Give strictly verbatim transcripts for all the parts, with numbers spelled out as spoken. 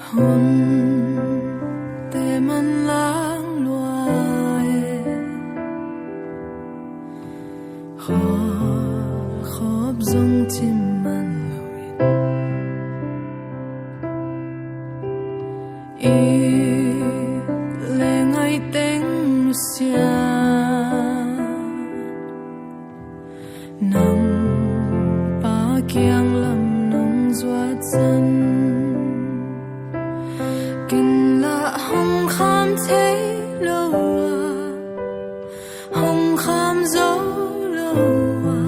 Hunte manlang lua e, khualkhop zong cim man lo in, it le ngaih teng nusia, nang Pa kiang lam nong zuat zan, ken lah hong kham thei lo a, hong kham zo lo a,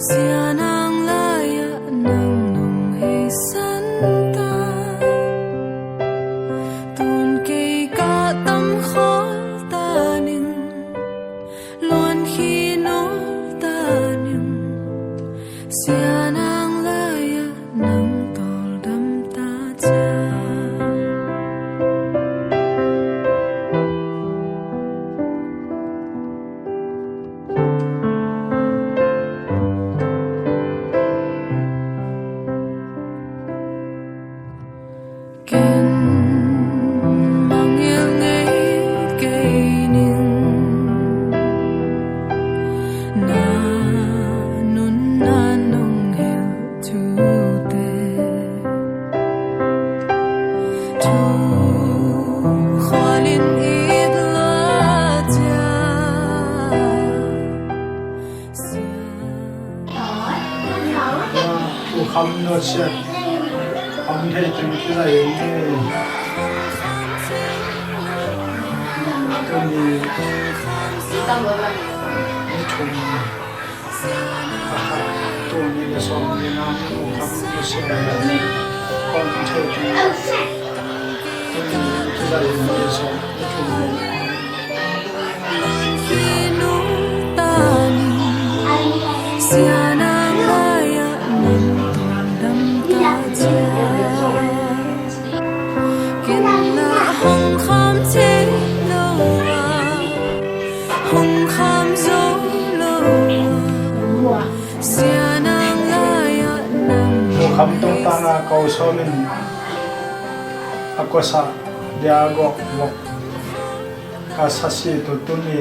Sia Nang lai-ah nang nong heisan ta. Tun kei ka tam khawl ta ning, luan khin ul ta ning, Sia Nang lai-ah nang tawldam ta ciang. Ken mangngilh ngei kei ning, na nunna nong hilh thute, thu khualin it la ciang. U Kham nusiat hong thei teng kizai ing e. Tuni ni thum, a khat, tuni le sawm ni na ni U Kham nusiat hong thei teng kizai ing e. Sawm ni thum. Sia Nang lai-ah nang tawldam ta ciang. Ken lah hong kham thei lo a, hong kham zo lo a, Sia Nang lai-ah nang. U Kham tungtang a ko sawm in a kuasa dia gawh vok ka sa si tu tuni.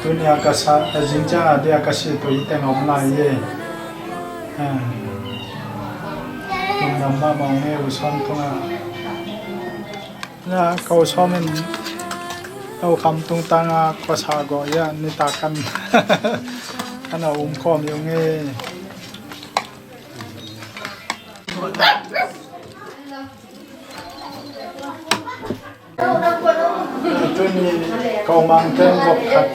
Tuni a ka sa, a zing ciang a dia ka si tu i teng om lai e. Lungdam mahmah ung e, U Sawm tungah. Na, ko Sawm in U Kham tungtang a kuasa gawh ia nitak kan kan a um khawm i ung e. Tuni ko Mang teng vok khat,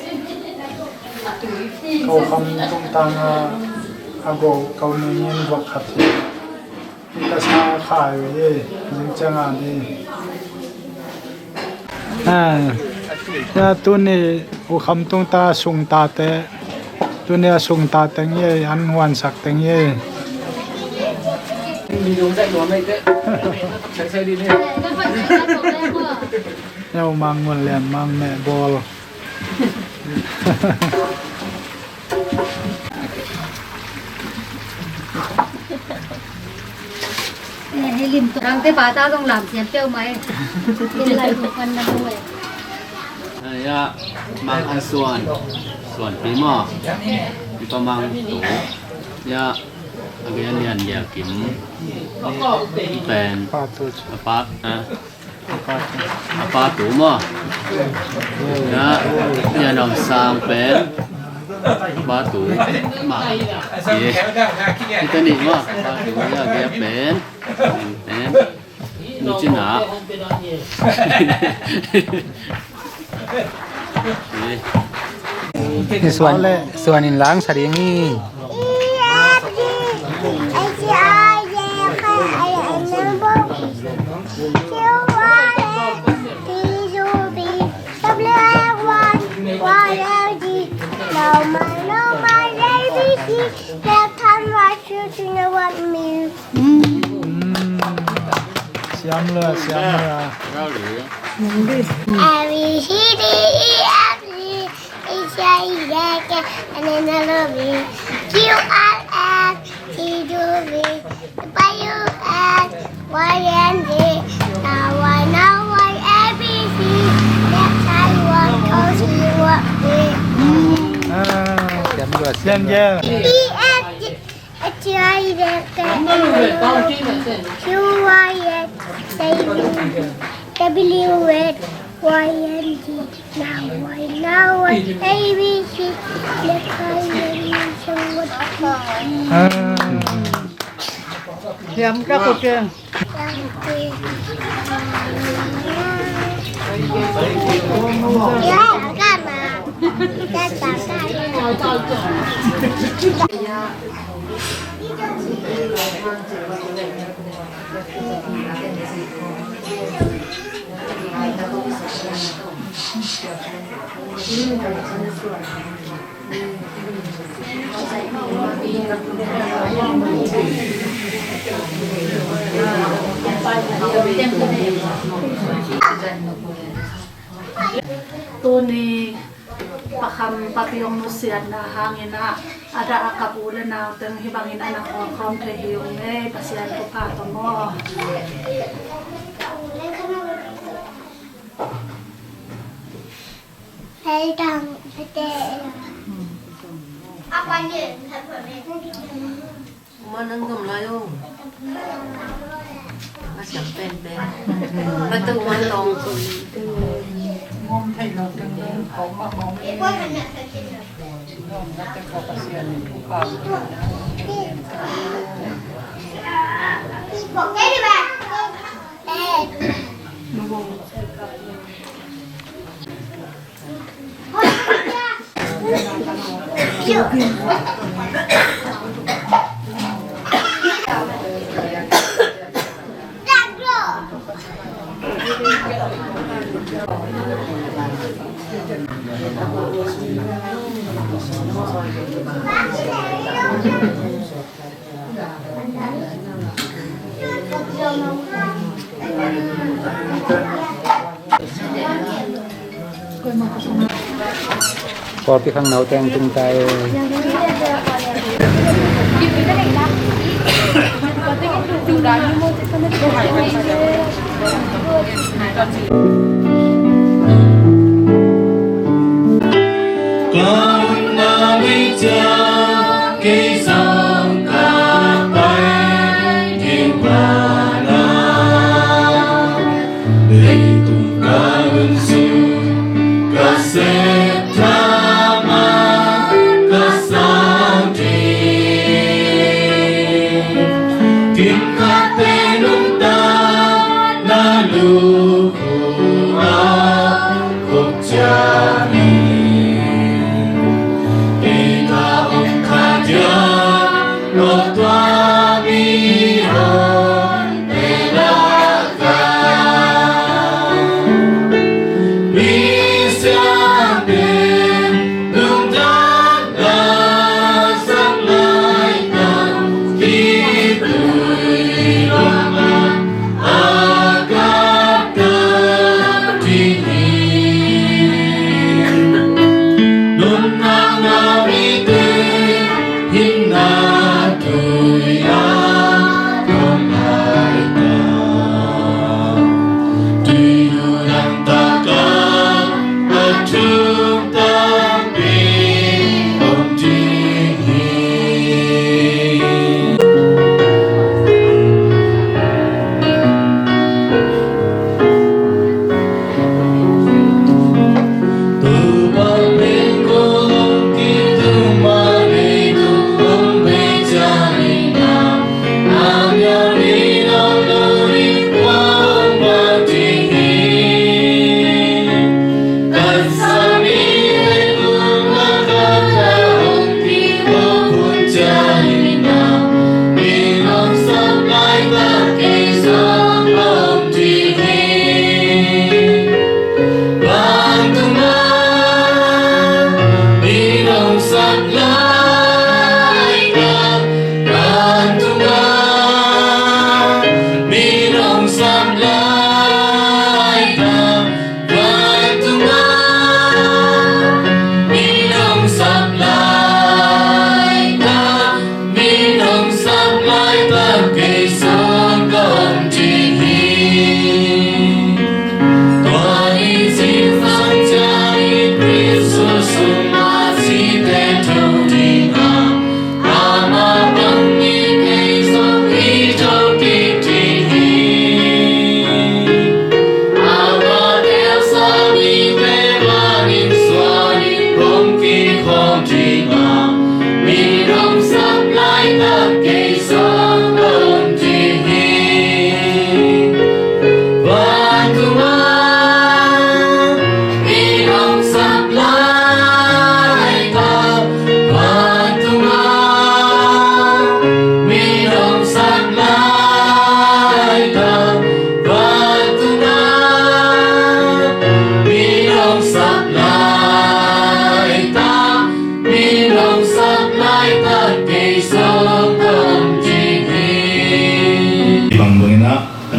ko Kham tungtang a, a go ko Ning in vok khat hi. Ka sa khai uh hi, zing ciang a ni. Ah, ya, tuni U Kham tungta sungtate, tuni a sungta teng hi, an huansak teng hi. Ya, U Mang Ngun Lian, Mang Meh Bawl. Nangte pa ta zong lam siam peuhmah e. Ken lai tung pan na mu e. Ya, Mang An Suan, Suan Pi maw. Pi Pa Mang Tu. Ya, a gen Lian Lian Kim. Pen. Pa Tu. A pa, a. A pa tu maw. Ya, ya, Nong Sang pen a pa tu mah. Ye. Kita ni maw, a pa tu ya, ya pen. Pen. Nu Cin Na. Ye. Ni Suan, Suan in lang sa ding hi. Siam lua, siam lua. A, B, C, D, E, F, G, H, I, J, K, L, M, N, O, P, Q, R, S, T, U, V, W, X, Y N G, now I know Y A B C, left side one, close the work with. Ah, siam lua, siam lua. E F G H I J K L M N O Q Y Z W Z W X Y and Z. Now I know what A B C, left side one, close the work with. Ah. Siam ka kut keng. Tuni Pa Kham Pa Pi hong nusiatna hangin ah, a dah a kap u le nau teng hih bangin a na khawm khawm thei hi ung ei, Pasian thupha tawh maw. Hei tang, hei te. Uma nang gam lai o. A siam pen pen. Ba tu man tong. Ngom thei lo teng dong, ko ma ngom. Pawlpi khangno teng tung ta e. Ka umna mei ciang kei zong ka pai ding mah na, leitung ka lungsim ka sep thamah ka sang ding. Kim khat pen nuntakna lukhu ah khuk ciat hi. Kei ka om kha diam lo tua mihonte lakah, misiangtho nuntakna sang lai tang, khitui lungah a kap ta.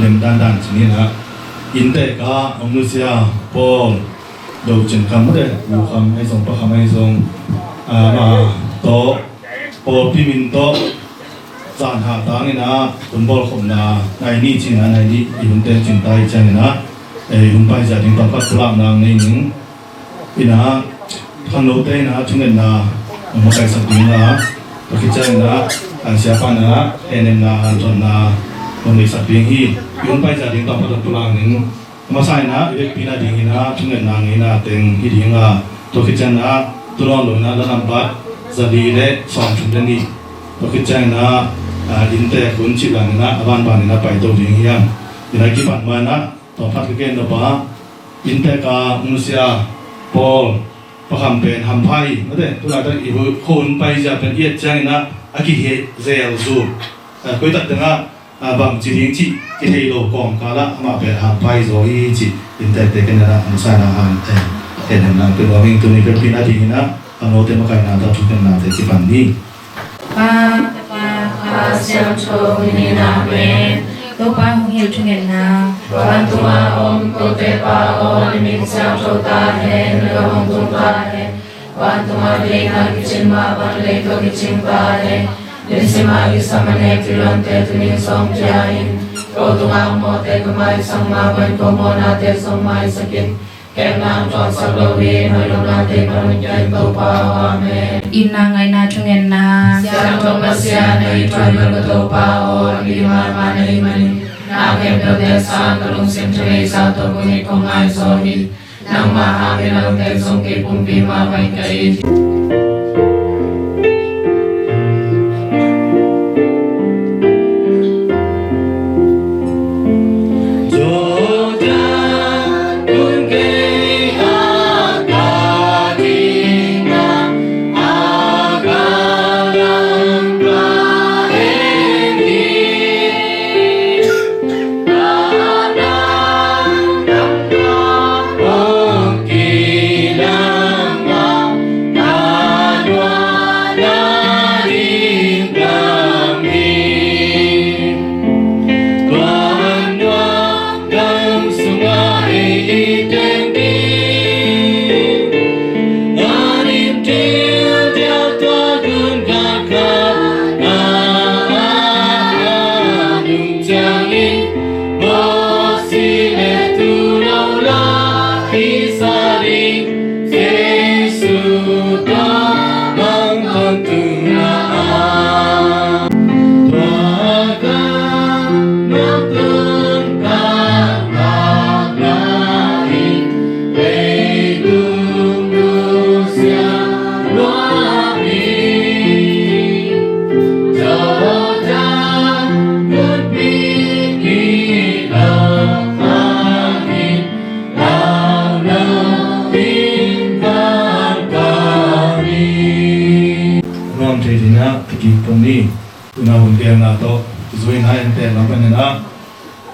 Lemdan dan cin inah, inntek a hong nusia Paul Do Cin Kham mate, U Kham ahi zong, Pa Kham ahi zong, ah, ama tawh, pawlpi min tawh zan hatang inah hun bawlkhopna nai ni cinah, nai ni i hun teng cin ta hi cianginah, eh, hun paizia ding tawmkhat pulakna nei ning. Inah, khangnote inah thungetna hong makaihsak ding a, tua khit cianginah, ah, siapa inah hehnemna, hanthotna hong neihsak ding hi. I hun paizia ding tawmkhat pulak ning. Masa inah i vekpi nading inah thungetna ngeina teng hi ding a, tua khit cianginah tu nawn lo inah la nambat zali le sawmthum le nih, tua khit cianginah, ah, inntek hun cih dan inah a banban inah paito ding hi hang. Inah kipan ma inah tawmkhat ka gen nop a, inntek a hong nusia Paul, Pa Kham pen hampha hi mate, tu laitak i hun, khuahun paizia pen i et cianginah a kiheh zel zu. Ah, koi tak tengah, ah, bangci ding cih kithei lo kawmkal ah amah pen hampha hi zaw hi cih inntekte ken inah a masa inah han, eh, hehnemna pia nuam ing. Tuni peuh pi nading inah khangnote makaihna tawh thungetnate kipan ni. Pa, Tapa, Kha Siangtho min in, amen. Topa hong hilh thungetna. Vantung a om kote Pa aw, na min siangtho ta hen, na gam hong tung ta hen. Vantung a deihna kicin mah bang lei tawh kicing ta hen. Nisim a kisam mannektu lawmte tuni in sawm khia in. Ko tungah mawhte ka maisak mah bangin ko mawhnate zong maisak in. Kei nang tuansak lo hi, hong lawmnate pan hong khia in Topa aw, amen. Itna ngaihna thungetna. Siangtho Pasian, na ithuai bel ka Topa aw, a bih mahmah na hih manin na khempeuhte sang ka lungsim thaneihsa tawh kong it kong ngai zaw hi. Nangmah hangin a lawmte zong kei pumpi mah bangin ka it hi. Nuam thei dingin a kipum ni. Tuna hun gelna tawh zui na en pen lam panin ah,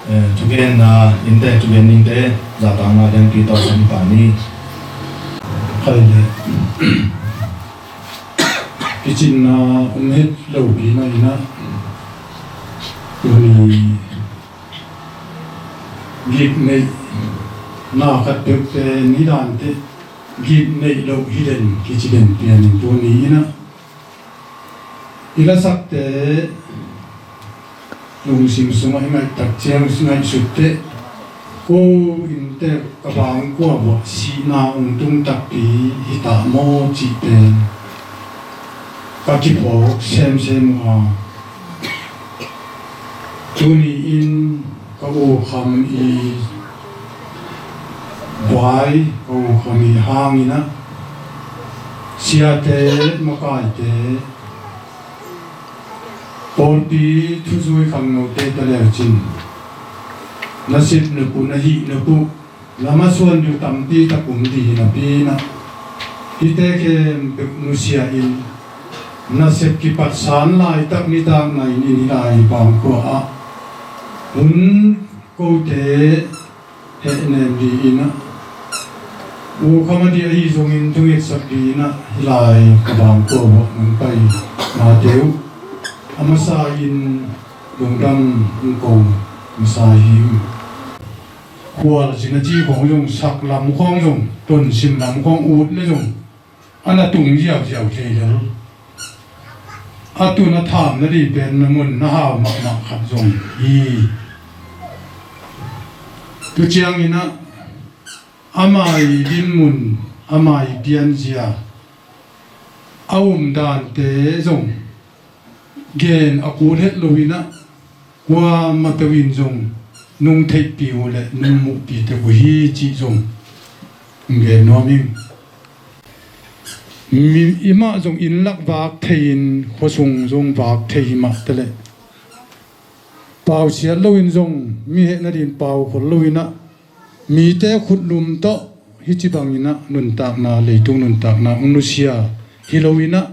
eh, thugenna innte thugen ningte zahtakna lianpi tawh sam pah ni. Khai le kicinna um het lopi na in ah, tuni gik neih na khat peuhte nidante gik neih loh hi den kici den pian in tuni in ah, i lasakte lungsim sungah i ngaihtak ciang ngaihsutte, ko innte ka bangkua buah sihna hong tung takpi hi ta maw cihte ka kiphawk semsem uh a, tuni in ka U Kham i vai, ka U Kham i hangin ah, siate, makaite, pawlpi thuzui khangnote ta leucin, na sep nop uh, na hih nop uh, na masuan ding uh tampi tak um ding hi napi in ah, hihte khempeuh nusia in, nasep kipatsan laitak nitak nai in hih lai bangkua ah hun kote hehnem ding in ah, U Kham a ding ahi zongin thungetsak ding in ah, hih lai ka bangkua buah nong pai mate uh a masa in lungdam hong ko. sa hi. Khualzin a ci khawng zong, sak lam khawng zong, tonsim lam khawng ut le zong a na tung ziauziau thei lel. A tun a tham nading pen na mun na hau mahmah khat zong hi. Tu ciangin ah ama i dinmun, ama i pianzia, a umdante zong gen a kul het loin ah, kuamah peuh in zong nung theihpih uh leh nung muhpih tek uh hi cih zong gen nuam ing. Mi, i mah zong inn lak vak thei-in khuasung zong vak thei hi mah taleh, pausiat loin zong mi heh nading pau khol loin ah, mite khutlum tawh hih ci bangin ah nuntakna, leitung nuntakna hong nusia hi loin ah,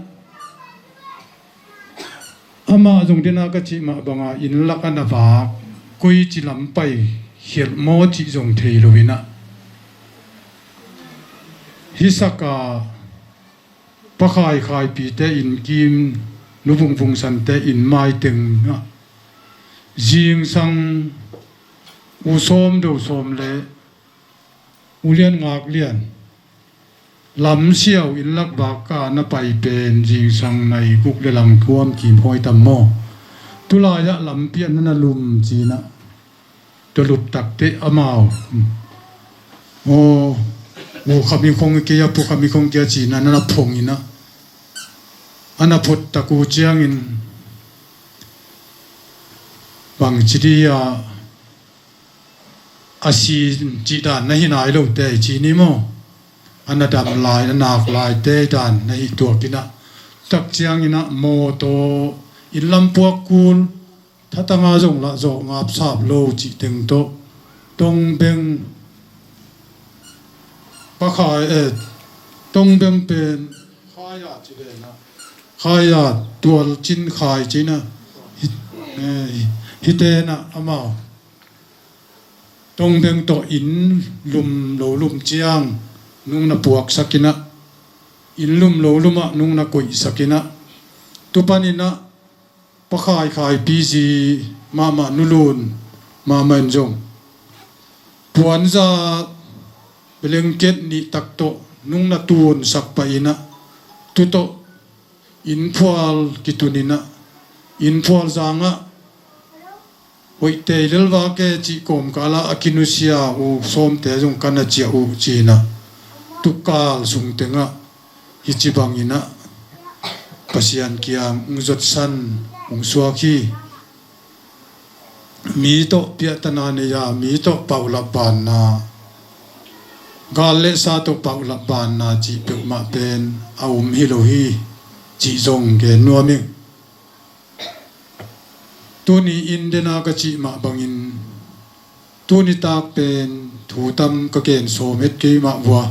amah zong dena ka cih mah banga inn lak a na vak, koi ci lam pai khialh maw cih zong thei loin ah, hih saka Pa Khai Khaipite innkim, Nu Vung Vung Sante inn maiteng ah, zingsang U Sawm Do Sawm le U Lian Ngak Lian, Lam Siau inn lak vak ka na pai pen zingsang nai guk le lang kuam kim huai tam maw? Tulai-ah lampi ah na na lum ci-in ah, tua lup takteh amau, aw, U Kham Hing khong kei a, Pu Kham Hing khong kei a ci-in ah na na phong in ah, a na phot tak uh ciangin, bangci ding a, a si cih dan na hi nai lote ci ni maw? A na dam lai, a nak laite dan na hi tuak in ah, tak ciangin ah mawtaw, inn lam puak kul, thatanga zong lah zawh ngapsap lo cih teng tawh, Tongbeng, Pa Khai, eh, Tongbeng pen Khaia ci ven ah, Khaia, Tual Cin Khai ci-in ah, hi, eh, hihte in ah amau Tongbeng tawh inn lum lo lum ciang nung na puaksak in ah, inn lum lo lum ah nung na koihsak in ah, tu panin ah Pa Khai Khaipi zi mahmah, Nu Lun mahmah in zong puanza blanket nih tak tawh nung na tunsak pah in ah, tu tawh innphual kitun in ah, innphual zangah hoih tei lel vak e cih kawmkal ah a kinusia U Sawmte zong ka na ciah uh ci-in ah, tukal sung tengah hih ci bangin ah Pasian kiang hong zotsan, hong suak hi. Mi tawh piahtana nei a, mi tawh paulap banna, gal le sa tawh paulap banna cih peuhmah pen a um hi lo hi cih zong gen nuam ing. Tuni in dena ka cih mah bangin, tuni tak pen thu tam ka gen sawm het kei mah vua.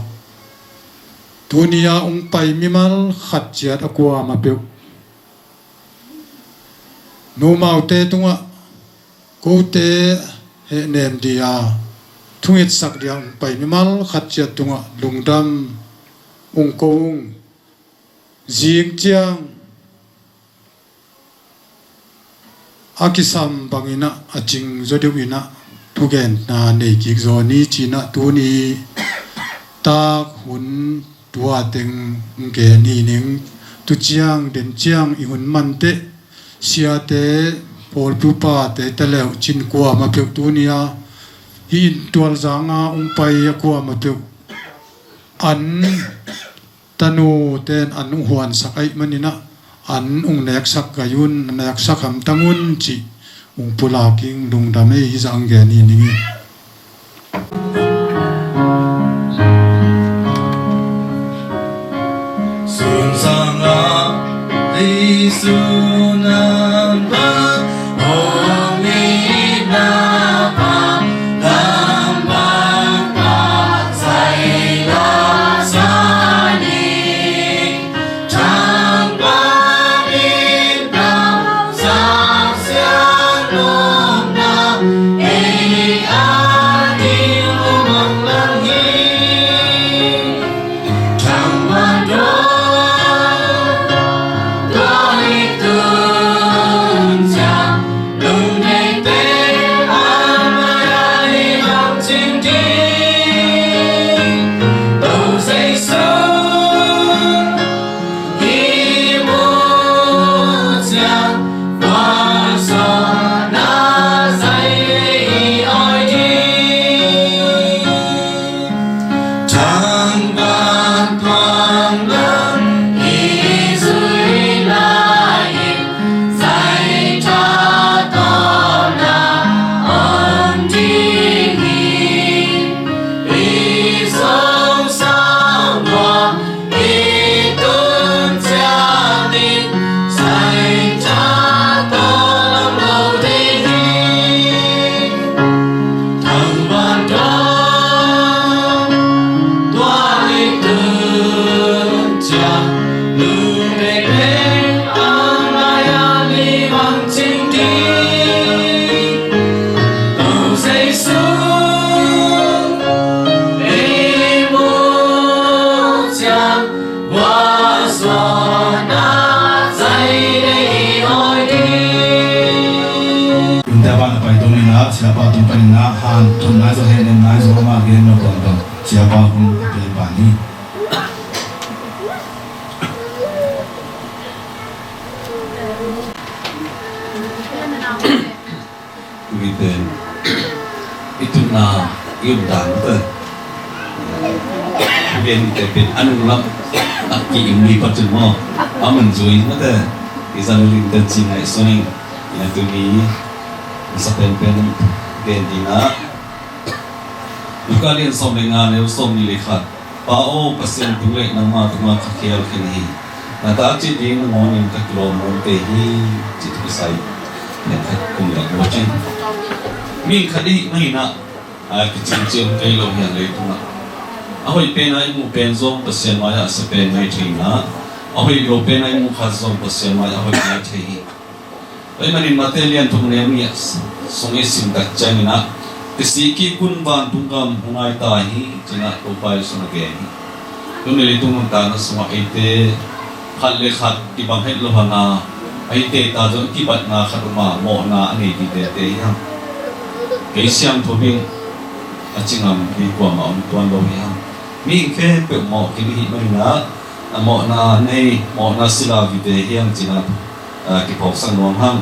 Tuni-a hong pai mimal khat ciat a kuamah peuh, nomaute tungah, kote hehnem dia, thungetsak dia hong pai mimal khat ciat tungah lungdam hong ko ung. Zing ciang a kisam bangin ah a cing zaw deuh in ah thugenna nei kik zaw ni ci-in ah tuni tak hun tua teng gen hi ning. Tu ciang den ciang i hun man teh, siate, pawlpi upate, taleuh cin kuamah peuh tuni-a hih inn tualzanga hong pai a kuamah peuh an tanute in an hong huansak ahih manin ah, an hong neksak gai un, neksak hamtang un cih hong pulak ing. Lungdam ei, hih zah hong gen hi ning ei. Pa na pai tung in ah, siapa tung panin ah, han thum nai zaw, hen en nai zaw, amah gen lo tuan tuan, siapa hun a pian pan hi. Tuni pen i tutna i um dan te, i gen te pen a nung lam a ki-im ni pa cun maw, a man zui mate, i zan ling den ci ngai suning. Ina tuni i sa pen pen gen dina. Luka lian sawm le nga, neu sawm ni le khat. Pa aw, Pasian tung le nangma tungah ka khial khin hi. Na ta cih ding nangawnin ka kilawm nuam te hi, ci thu kisai. Pen khat kum le ngawt cin. Mi khat i mahinah a kicing ciang kei lo hian leitungah a hoih pena i muh pen zong Pasian mai-ah a sia pen mai thei na, a hoih lo pena i muh khat zong Pasian mai-ah a hoih mai thei hi. Tua ahih manin Mate lian thum neu nih sung i sim tak ciangin ah, kisik kik un, vantung gam hong ngai ta hi, ci-in ah Topa Jesuh in a gen hi. Tuni leitung nuntakna sungah eite khat le khat kibang het lo hang a, eite ta zong kibatna khat um a, mawhna a nei ding tete hi hang. Kei siangtho ding a ci ngam hi kuamah om tuan lo hi hang. Mihing khempeuh mawh khin i hih manin ah, a mawhna nei, mawhna sila vite hi hang, ci-in ah, a, kiphawksak nuam hang.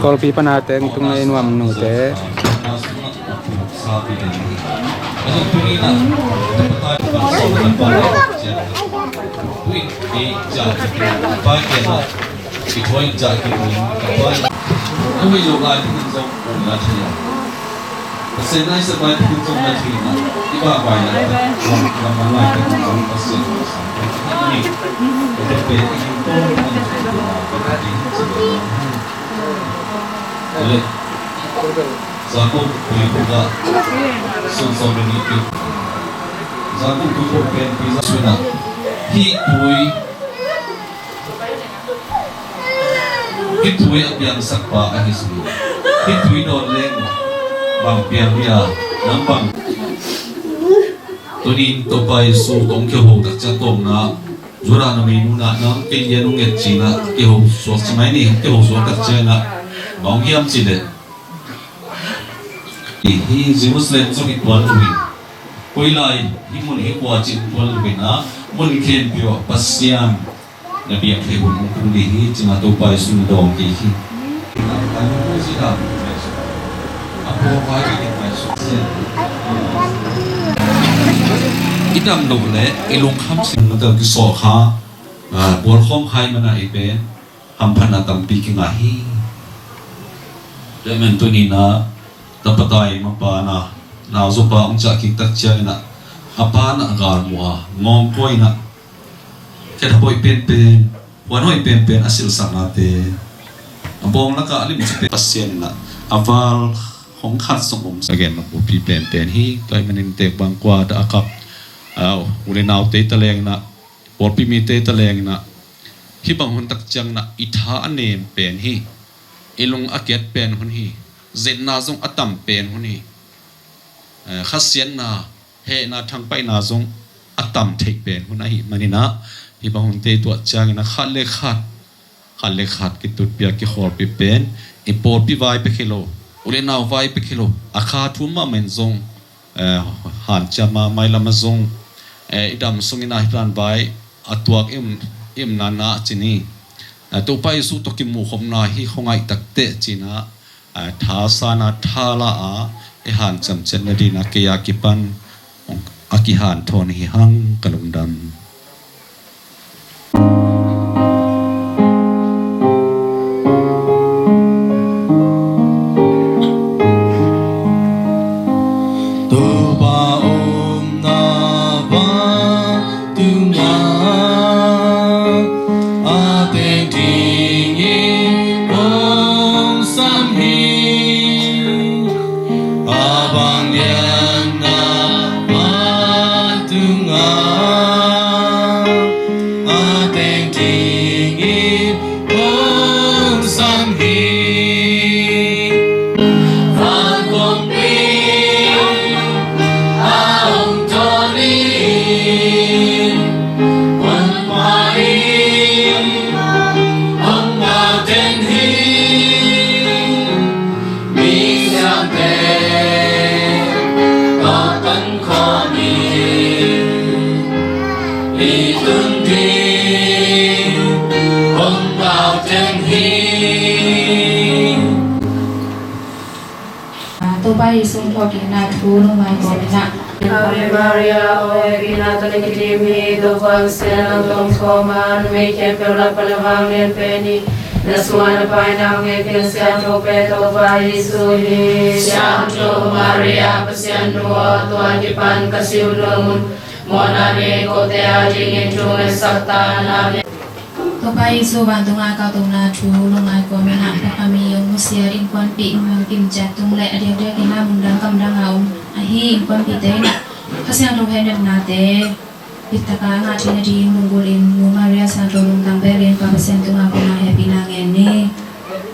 Kawlpi pana teng tung ei nuam nute. Pasian nai sa pai thil zong na thei na, i bangbai na, lam, lam, lam, lam, Pasian na sa pai thil ni. Ute pe i hing tong an thei na, i hing tong an thei na. Ule. Jakob tui buka sun sawm le nih pi. Jakob tui buk pen pi za suna. Hih tui Hih tui a piangsak pa ahi si. Hih tui dawn leng bang piang hi a, nang bang. Tuni in Topa Jesuh tawh hong kiho tak ciang tawpna, Judah numeinu in ah nang kei lian hong et ci-in ah kiho suak ci mai ni, hong kiho suak tak ciang ah bang hong hiam cih leh, hih Jerusalem zong hi tuan lo in, koi lai hih mun hih khua cih hong tuan lo in ah, mun khempeuh ah Pasian na biak theih hun hong tung ding hi, ci-in ah Topa Jesuh in dawng kik hi. I dam loh le i lungkham sin na tel kisawh kha, a, bualkhawm khai mana i pen hamphatna tampi kingah hi. Tua ahih manin tuni in ah tapa tai mapa in ah nauzaw pa hong ciah kik tak ciangin ah, a pa in ah a galmuh a ngawngkawi in ah, khet a hoih penpen, puan hoih penpen a silhsaknate, a bawng lakah a limci pen Pasian in ah a val hong khat zong om sa gen na pawlpi penpen hi. Tua ahih manin tek bang kua dah a kap, a, u le naute i ta leng in ah, pawlpi mite i ta leng in ah, hih bang hun tak ciangin ah i tha a nem pen hi. I lung a kiat pen hun hi. Zetna zong a tam pen hun hi. Eh, khasiatna, hehna, thangpaihna zong a tam theih pen hun ahih manin ah, hih bang hunte i tuah ciangin ah khat le khat, khat le khat kitutpih a kikhawlpih pen, i pawlpi vai bek hi lo, u le nau vai bek hi lo, a kha thum mahmah in zong, eh, hanciam a, mailam ah zong, eh, i dam sungin ah hih dan vai a tuak i om, i om nana ci ni. Eh, Topa Jesuh tawh kimuhkhopna hi khuangaih takteh ci-in ah, a, tha san a, tha la a, i hanciam ciat nading a kei a kipan a kihanthawn hi hang, ka lungdam. Topa omna vantungah a teng dingin hong sam hi. A vanglianna vantungah Topa Jesu hong phawk kikna thu lungngai kawm in ah. Ave Maria, aw hehpihna tawh na kidim hi, Topa Pasian nang tawh om khawm a, numei khempeuh lak pan na vang lian pen hi. Na sungah na paina hong et, na siangtho pen Topa Jesu hi. Siangtho Maria, Pasian nu aw, tua kipan ka si hun dong un, mawhna nei kote adingin thungetsak ta in. Amen. Topa Jesu vantung a kaltona thu lungngai kawm in ah, Topa mi hong nusia innkuanpih, innkuan kim ciat tung le a diakdiak in ah mundang gamdang a om ahi innkuanpihte in ah Kha Siangtho hehnemnate bitak a ngah theihna ding lunggulh in Nu Maria Siangtho lungtang bek in Pa Pasian tungah kong hehpihna ngen ni.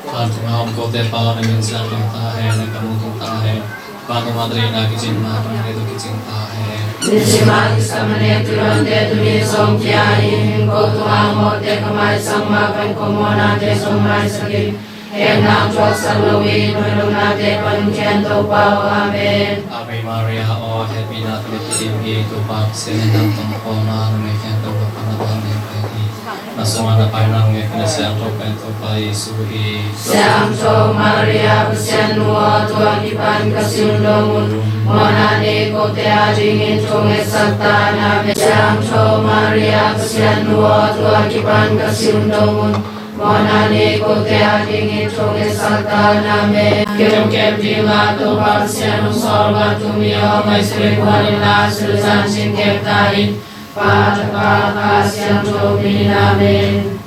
Vantung a om kote Pa aw, na min siangtho ta hen, na gam hong tung ta hen. Vantung a tadingna kicing ma bangin tuni zong kicing ta hen. Nisim a kisam manna dingte tuni zong pia in, ko tungah mawhte ka maisak ma bangin ko mawhnate zong maisak in. Hehna thuaksak loin hoih lo nate pan hong khia in Topa aw. Amen. Ave Maria, aw hehpihna tawh na kidim hi, Topa Pasian in nang tawh om khawm a, numei khempeuh lak pan na vang lian pen hi. Na sungah na paina hong et, na siangtho pen Topa Jesu hi. Siangtho Maria, Pasian nu aw, tua kipan ka si hun dong un, mawhna nei kote adingin thungetsak ta in. Amen. Siangtho Maria, Pasian nu aw, tua kipan ka si hun dong un, mawhna nei kote adingin thungetsak ta in. Amen. Kemkem ding a Topa Pasian hong sawl vantung mi aw, ngaihsut le guan inla, sil le zan cih kem ta in. Pa, Tapa, Kha Siangtho min in. Amen.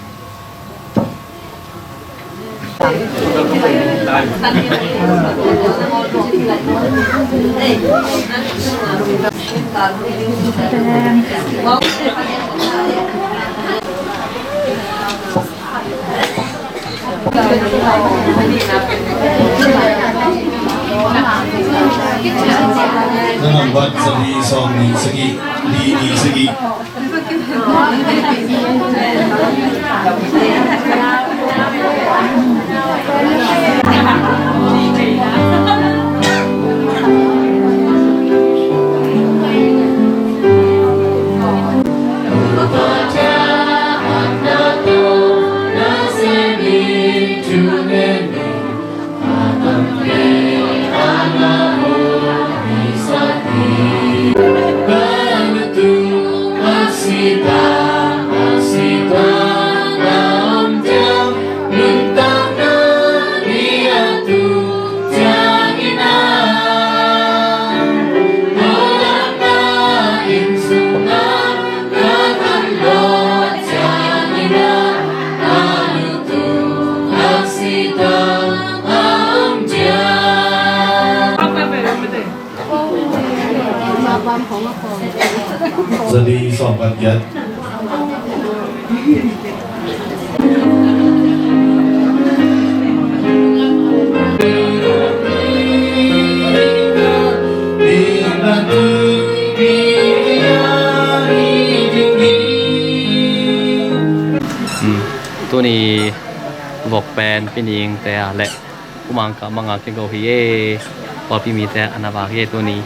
Na nambat za li sawm ni sagih, li ni sagih. Za li sawm khat giat. Tuni vok pen Pi Ning te a le Pu Mang Kah Mang a kigo hi e. Pawlpi mite a na vak hi e tuni.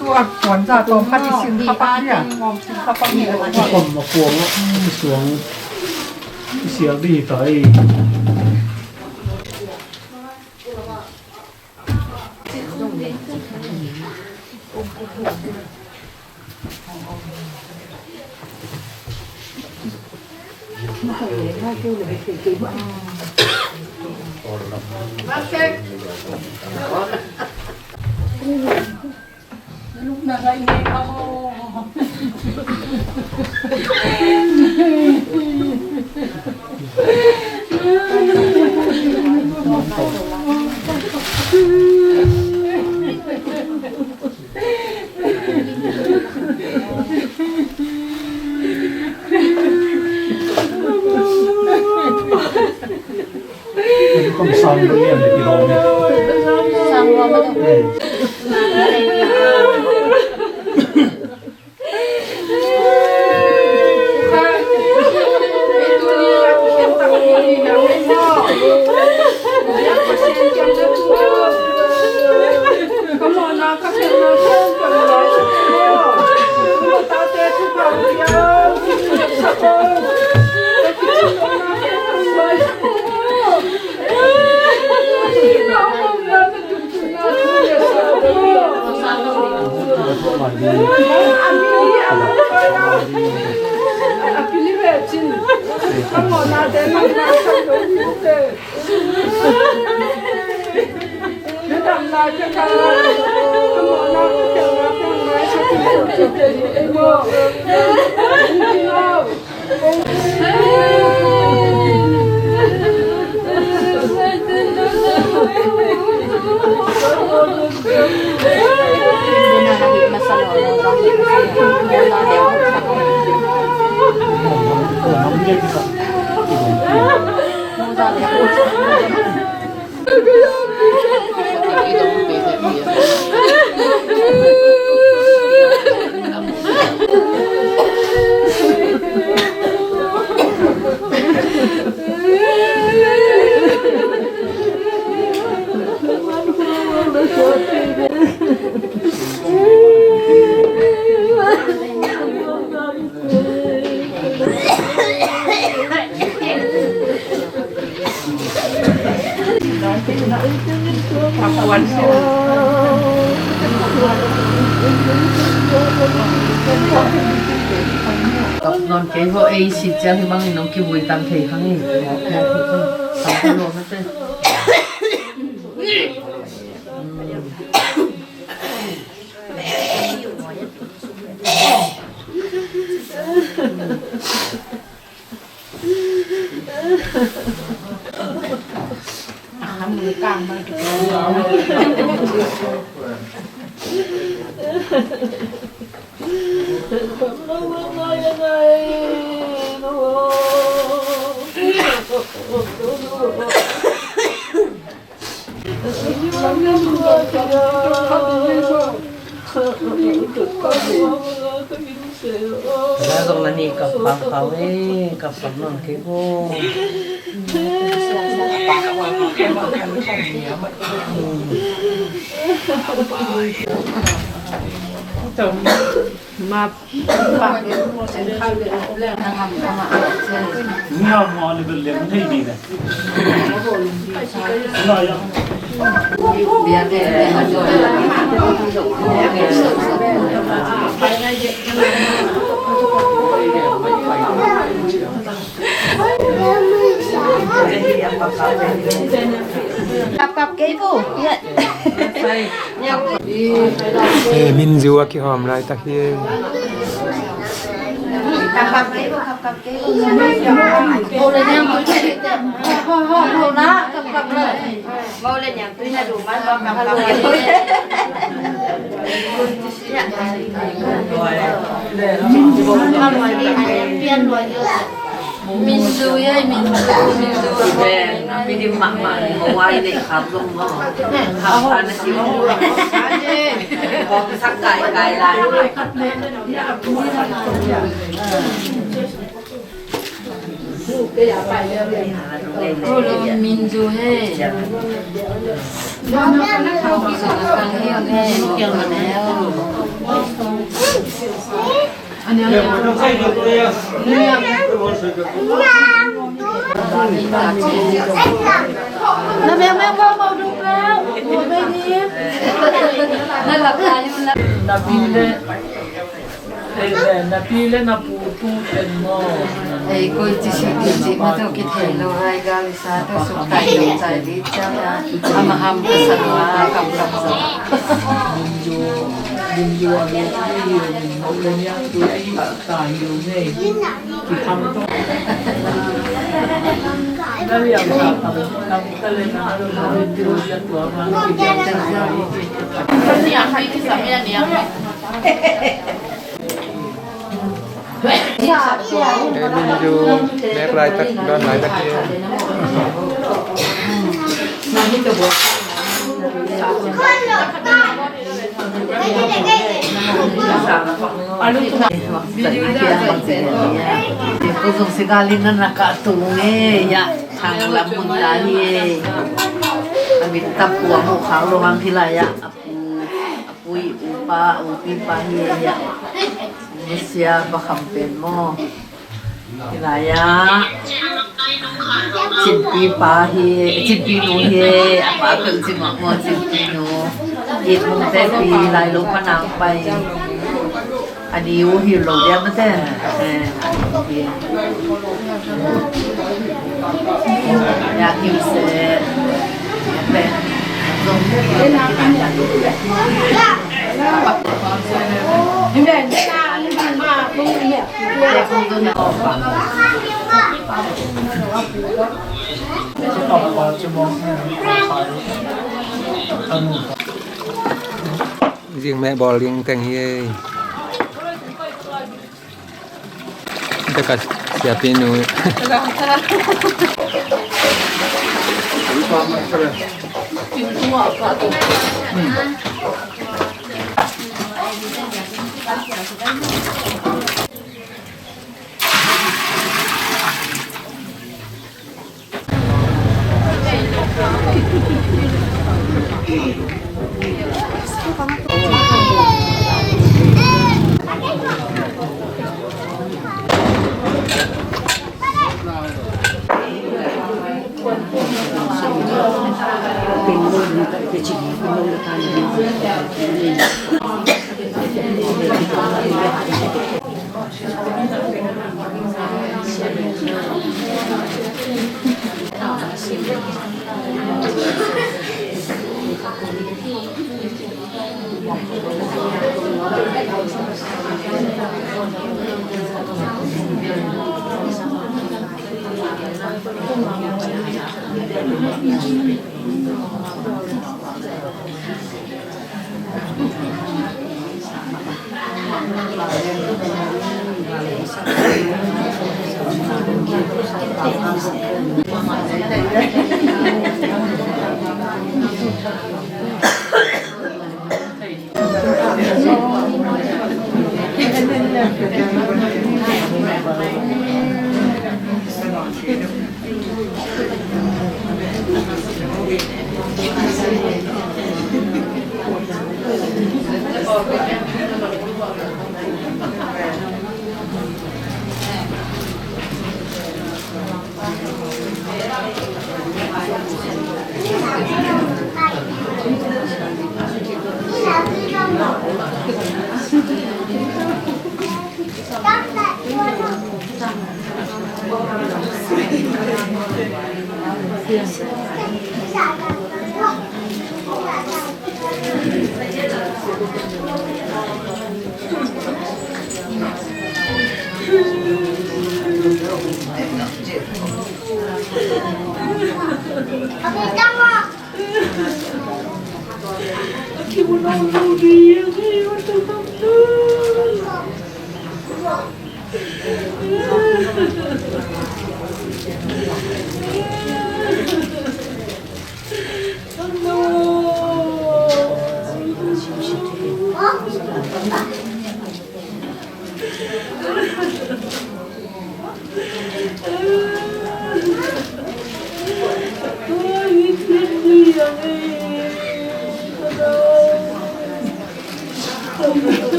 Tua kuan za tawm khat i sin kha pak ni a, ngawm sin kha pak ni a. Kuan ma kuang a, i suang, i sial ding hi ta ei. Kap nawn kei vo, ei sit ciang hi bangin nong kivui tam thei hang hi. Tam ka lo na te. Zong na ni kap pang kau e, kap pang nong kei ko. Map. Kapkap kei vo. Eh, Minzu a kihawm laitak hi. Kapkap kei vo, kapkap kei vo. Ho le niang, ho, ho, ho, ho, na, kapkap le. Ho le niang, tui na du man, kapkap kei vo. Minzu ye, Minzu, Minzu. Pidi mahmah, mawai le khap zong maw. Khap ana si maw. Bawm sak kaikai lai. Olo, Minzu he. Na pi le, eh, na pi le na pu tu ten maw. Ei, koi ci si koi ci ma tawh kithei lo, ai gal i sa tawh suk tai lo tai di ciang a, a maham ka sa lo a, kam kam sa. Minzu, Minzu a lo, Minzu a lo, Minzu a lo. Kei Minzu nek laitak, dawn laitak hi. Pu Zung Sigalin na na ka tung e, ya, thang lam mun ta hi e. A min ta pu a mu khak lo hang hi lai ya, a pu, a pu i u pa, u pi pa hi e, ya. Musia pa kham pen mo. Hilai ah Cinpi pa hi, Cinpi nu hi, a pa peuh ci mah maw, Cinpi nu. It mung te pi lai lo pa nang pai. A ni uh hi lo dia mate. Eh, a ni uh hi. Ya kiu se. Zing meh bawl ding teng hi ei. Deka siapi nu.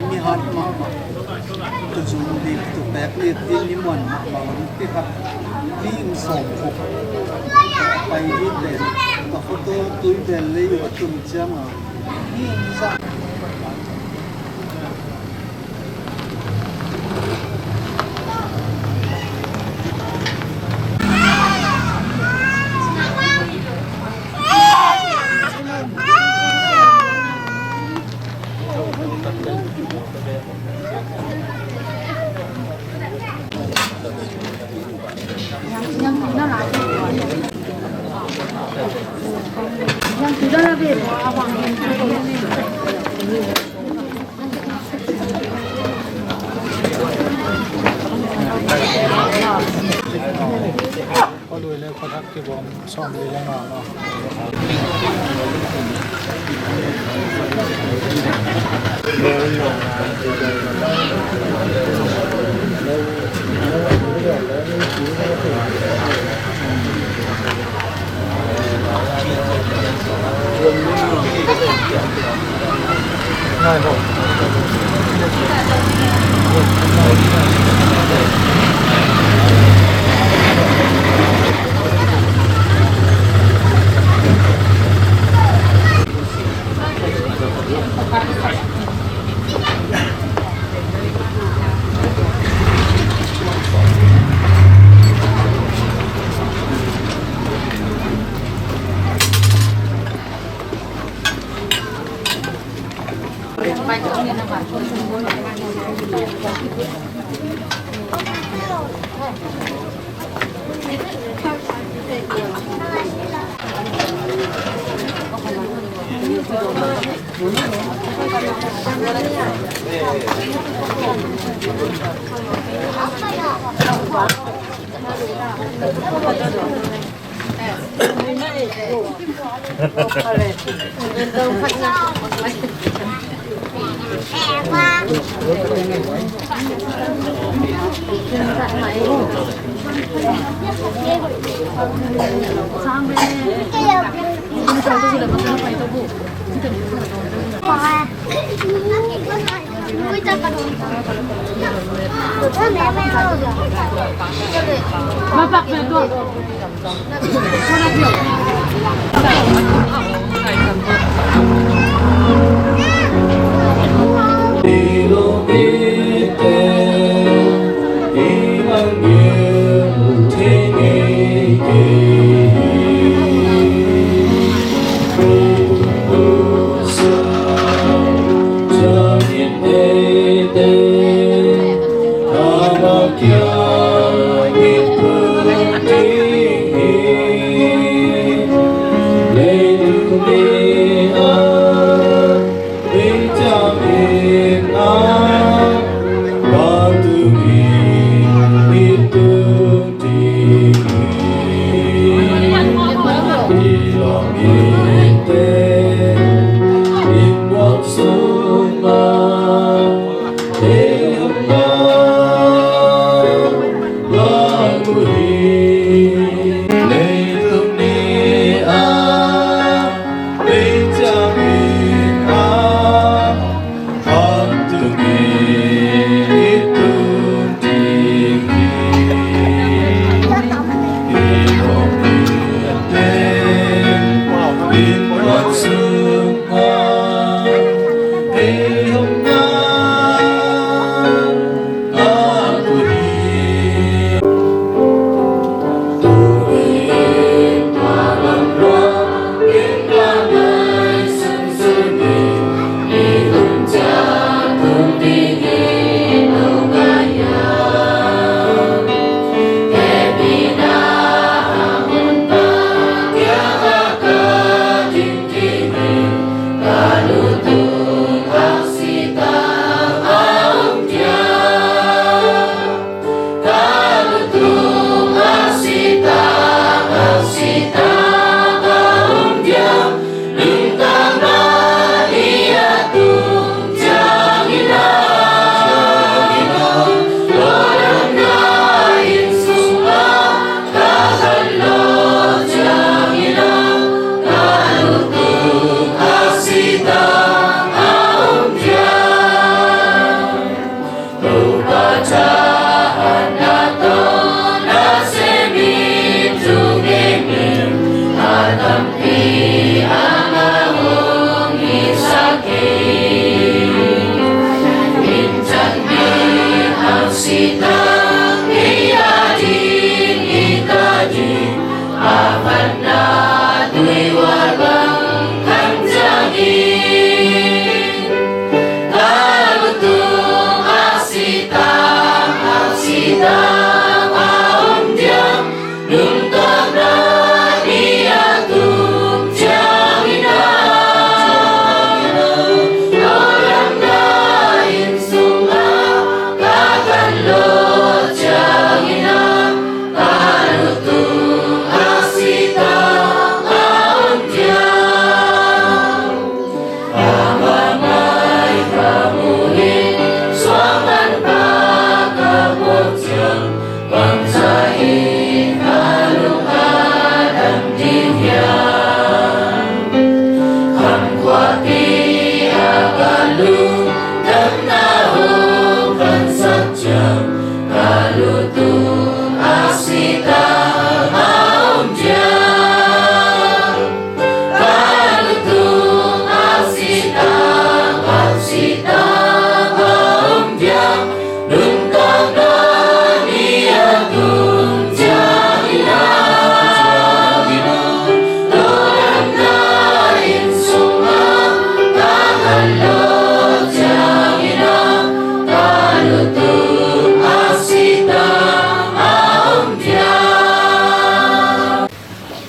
Mi hat mahmah. Tua Zoom ding tua pek ni tin ni muan mahmah. Pi khat mi in sawm khuk pai hi pen, ka photo tui bel lei uh a tun ciang a, mi in sa. Khualui le khuathak kibawm sawm li le nga maw?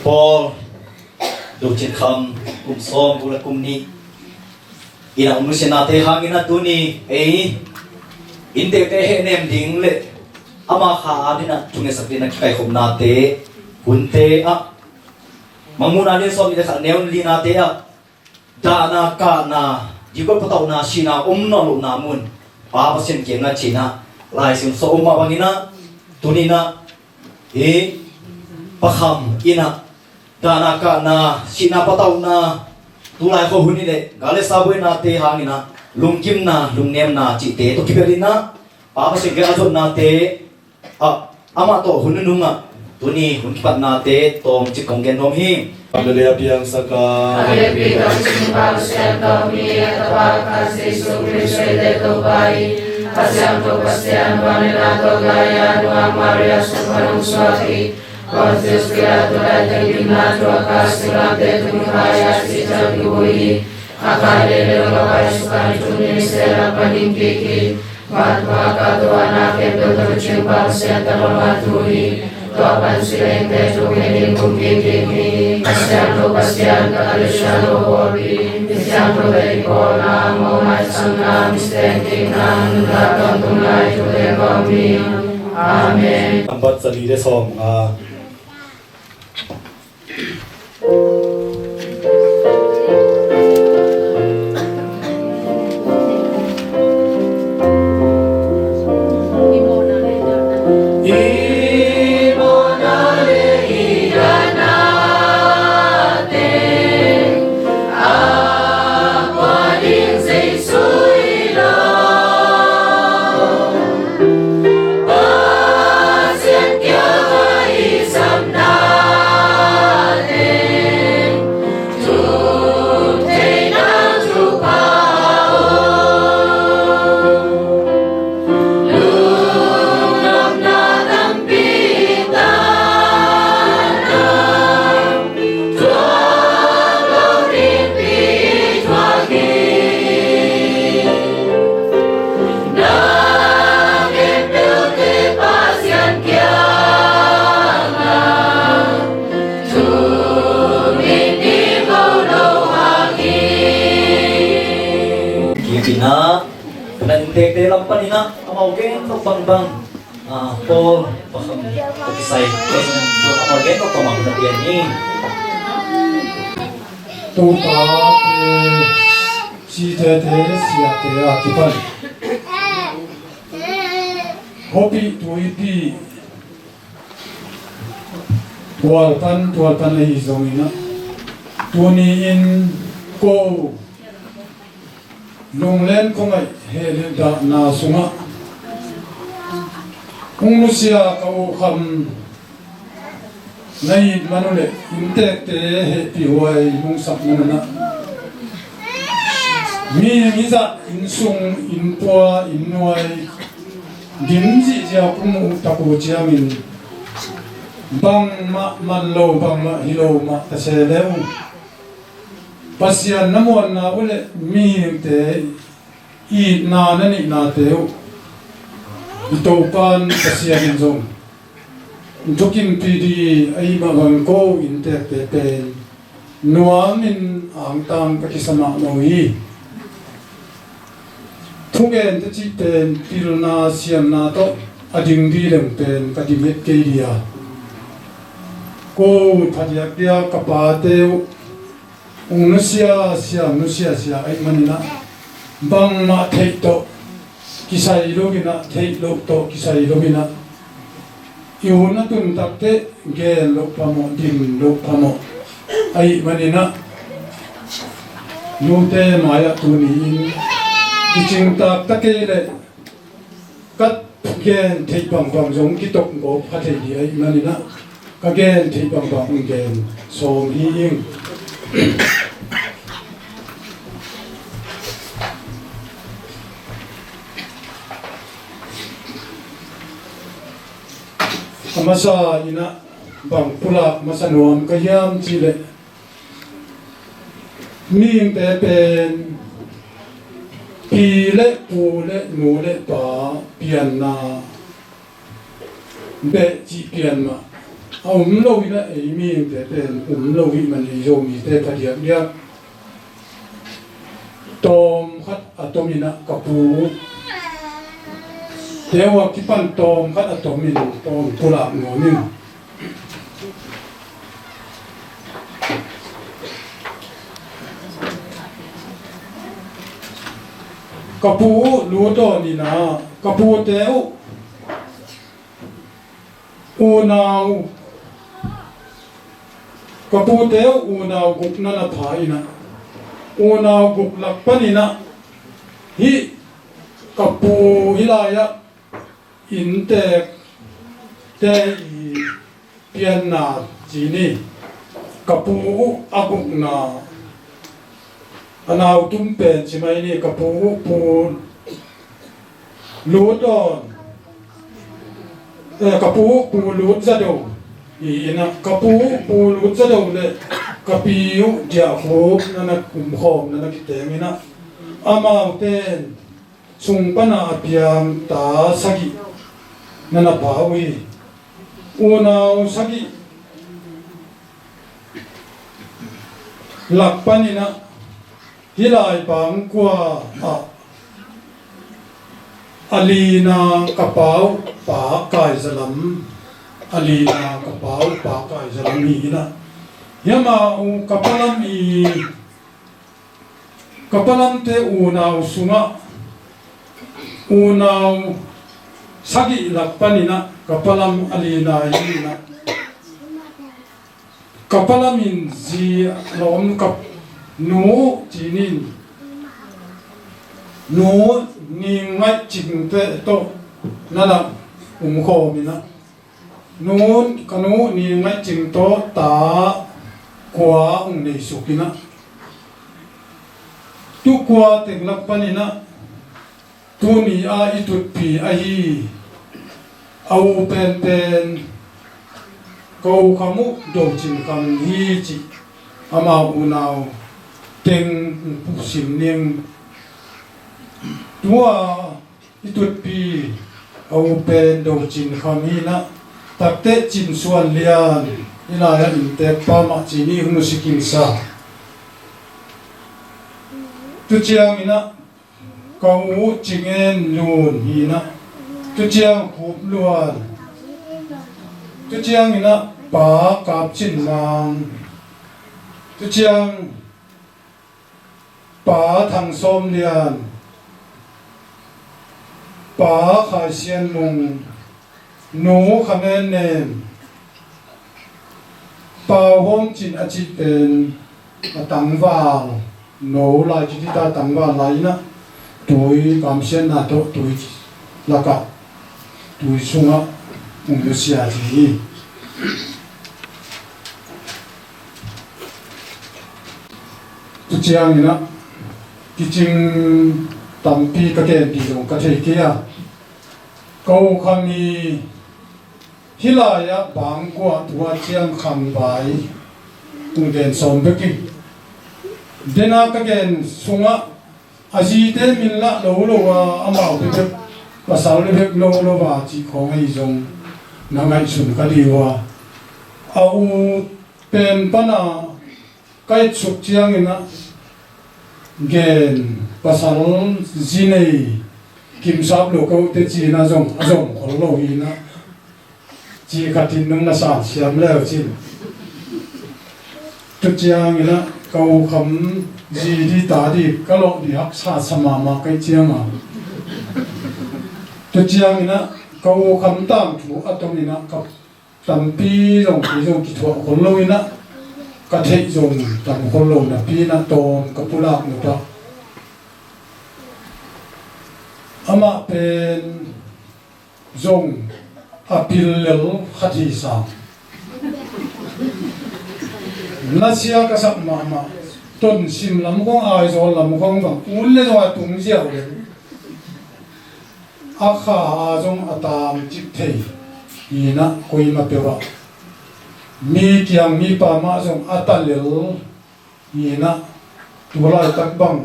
Paul, Lu Cin Kham, kum sawm guk le kum nih in a um nusiatnate hangin a tuni ei inntekte hehnem ding le ama kha adingin a thungetsak dingin a kikaikhopnate hunte ah, Mangmuhna lian sawm nih le khat neu linate ah dahna kahna, dikot patauhna, sihna om nawn lohna mun Pa Pasian kiangah ci-in ah Lai Siangtho sung ah om mah bangin ah tuni-in ah hi Pa Kham in ah dahna kahna, sihna patauhna, tulai khua hun hi leh gal le sa buainate hangin ah lungkimna, lungnemna cihte tawh kibelin ah Pa Pasian kiang a zotnate ah amah tawh hun nunung ah tuni hun kipatnate tawmcik kong gen nuam hi. Hallelujah, piangsak a. A biakpi tawh cing Pa Pasian tawh mi a Tapa Kha Jesu Khrist hoihte Topa i, a Siangtho Pasian vangliatna tawh Gaia nungak Maria sung pan hong suak i, Pontius Pilat tulaitak dikna thuak a, singlamteh tung i khai a, sih ciang kivui i, a khai leilei lo a paisuak a, ni thum ni sel a pan hing kik hi. Matupa ka tua na khempeuh tawh cing Pa Pasian tapa mah thu hi. Tua pan sileng te thu khen in kum kik ding hi. A Siangtho Pasian, ka Khristian pawlpi, i Siangtho te i pawlna, mawh ngaihsutna, misteng kikna, nuntak tawntung lai thu te kong hi. Amen. Nambat za li le sawm nga. Pasian kiangah i samna teng, thum theihna thupha om. Lungdamna tampi tana, thuak lo dingpi thuak hi. Na khempeuhte Pasian kiangah thum in ding ko lo hang hi. Kipina, na inntekte lam panin ah amau gen tawh bangbang. Ah, Paul, Pa Kham, Pa Kisai, Pa Kham, amau gen tawh bangbang na pian ni. Topa, eh, sitete, siate a kipan, khuapih tuipih, tualpan tualpan ahi zongin ah, tuni-in ko lunglen khuangaih heh le dahna sungah hong nusia ka U Kham na it man uh leh inntekte hehpihhuai nungsak man un ah, mihing i zah, inn sung, inn pua, inn nuai dim zihziah uh, pum uh tak uh ciangin bangmah man lo, bangmah hi lo mah ta se le uh, Pasian na muanna uh leh mihingte itna na neihnate uh i Topa in Pasian in zong thukimpih ding ahih mah bangin ko inntekte pen nuamin angtang ka kisa mahmah uh hi. Thugente cih pen pilna siamna tawh a ding ding leng pen ka ding het kei ding a, ko thadiak dia ka pate uh hong nusia siam, nusia sia ahih manin ah, bangmah theih tawh kisai lo in ah, theih loh tawh kisai lo in ah, i hun a tun takteh gen loh phamawh, dim loh phamawh ahih manin ah, note mai-ah tuni-in i cingtak ta kei leh ka gen theih bangbang zong kitawp gawp kha thei ding ahih manin ah, ka gen theih bangbang hong gen sawm hi ing. A masa in ah bang pulak masa nuam ka hiam cih leh, mihingte pen pi le pu le nu le pa pianna beh cih pian mah A um lo in ah ei mihingte pen um lo hi man ei Zomite ka diakdiak. Tawm khat a tom in ah ka pu uh te uh a kipan tawm khat a tom in tawm pulak nuam in. Ka pu uh lut dawn in ah ka pute uh unau, ka pute uh unau guk na na pha in ah, unau guk lak pan in ah hih ka pu hih lai-ah innteekte i pianna ci ni. Ka pu uh a gukna a nau tum pen ci mai ni. Ka pu uh Pu Lut Dawn, eh, ka pu uh Pu Lut Za Do hi in ah, ka pu uh Pu Lut Za Do le ka pi uh Diah Khup na na kumkhawm na na kiteng in ah, amaute sung pan a piang ta sagih na na pha uh hi. Unau sagih lak pan in ah hih lai pangkua ah a lina ka pa uh Pa Kai Za Lam, a lina ka pa uh Pa Kai Za Lam hi in ah, hih amau ka pa lam i ka pa lamte unau sungah unau sagih lak pan in ah ka pa lam a lina hi in ah, ka pa lam in zi lawm ka nu ci ni, nu Ni Ngaih Cingte tawh na na kumkhawm in ah, nu, ka nu Ni Ngaih Cing tawh ta kua hong nei suk in ah, tu kua teng lak pan in ah tuni a i tutpi ahi a u penpen ka u Kham uh Do Cin Kham hi cih amau unau teng hong pusim ning. Tu a i tutpi a u pen Do Cin Kham hi in ah, takteh Cin Suan Lian, hih lai-ah innteek pa mah ci ni, hong nusiat khin sa. Tu ciang in ah ka u Cing En Lun hi in ah, tu ciang Khup Luan, tu ciang in ah Pa Kap Cin Mang, tu ciang Pa Thang Sawm Lian, Pa Khai Sian Mung, Nu Kha Men Nem, Pa Hawm Cin a cih pen a tangval, no lai ci dih ta, tangval lai in ah tui kamsiatna tawh tui lakah tui sungah hong nusia ci hi. Tu ciang in ah kicing tampi ka genpih zong ka thei kei a, ka u Kham i hih lai-ah bangkua tua ciang khangvai hong gen sawm bek hi. Den a ka gen sungah a zite min lah lo lo a, amau bebek, pasal bebek lo lo a cih khawng ahi zong na ngaihsun ka dih uh a, a u pen pan a ka etsuk ciang in ah gen, pasal zi nei kimsap lo ka u teci in ah zong a zong khol lo hi in ah, ci khat in nong na san siam leu cin. Tu ciang in ah ka u Kham zi dih ta dih ka lawh dih haksa sa mahmah ka hih ciang a, tu ciang in ah ka u Kham tangthu a tom in ah ka tampi zong kei zong kithuah khol lo in ah, ka theih zong tam khol lo napi in ah tawm ka pulak nop ah, amah pen zong a pil lel khat hi sa. Nasia ka sak mahmah, Tonsim lam khawng, Aizawl lam khawng bang, un le zong a tung ziau lel. A kha a zong a tam cik thei hi in ah, koima peuh ah mi kiang mipa mah zong a ta lel hi in ah, tu laitak bang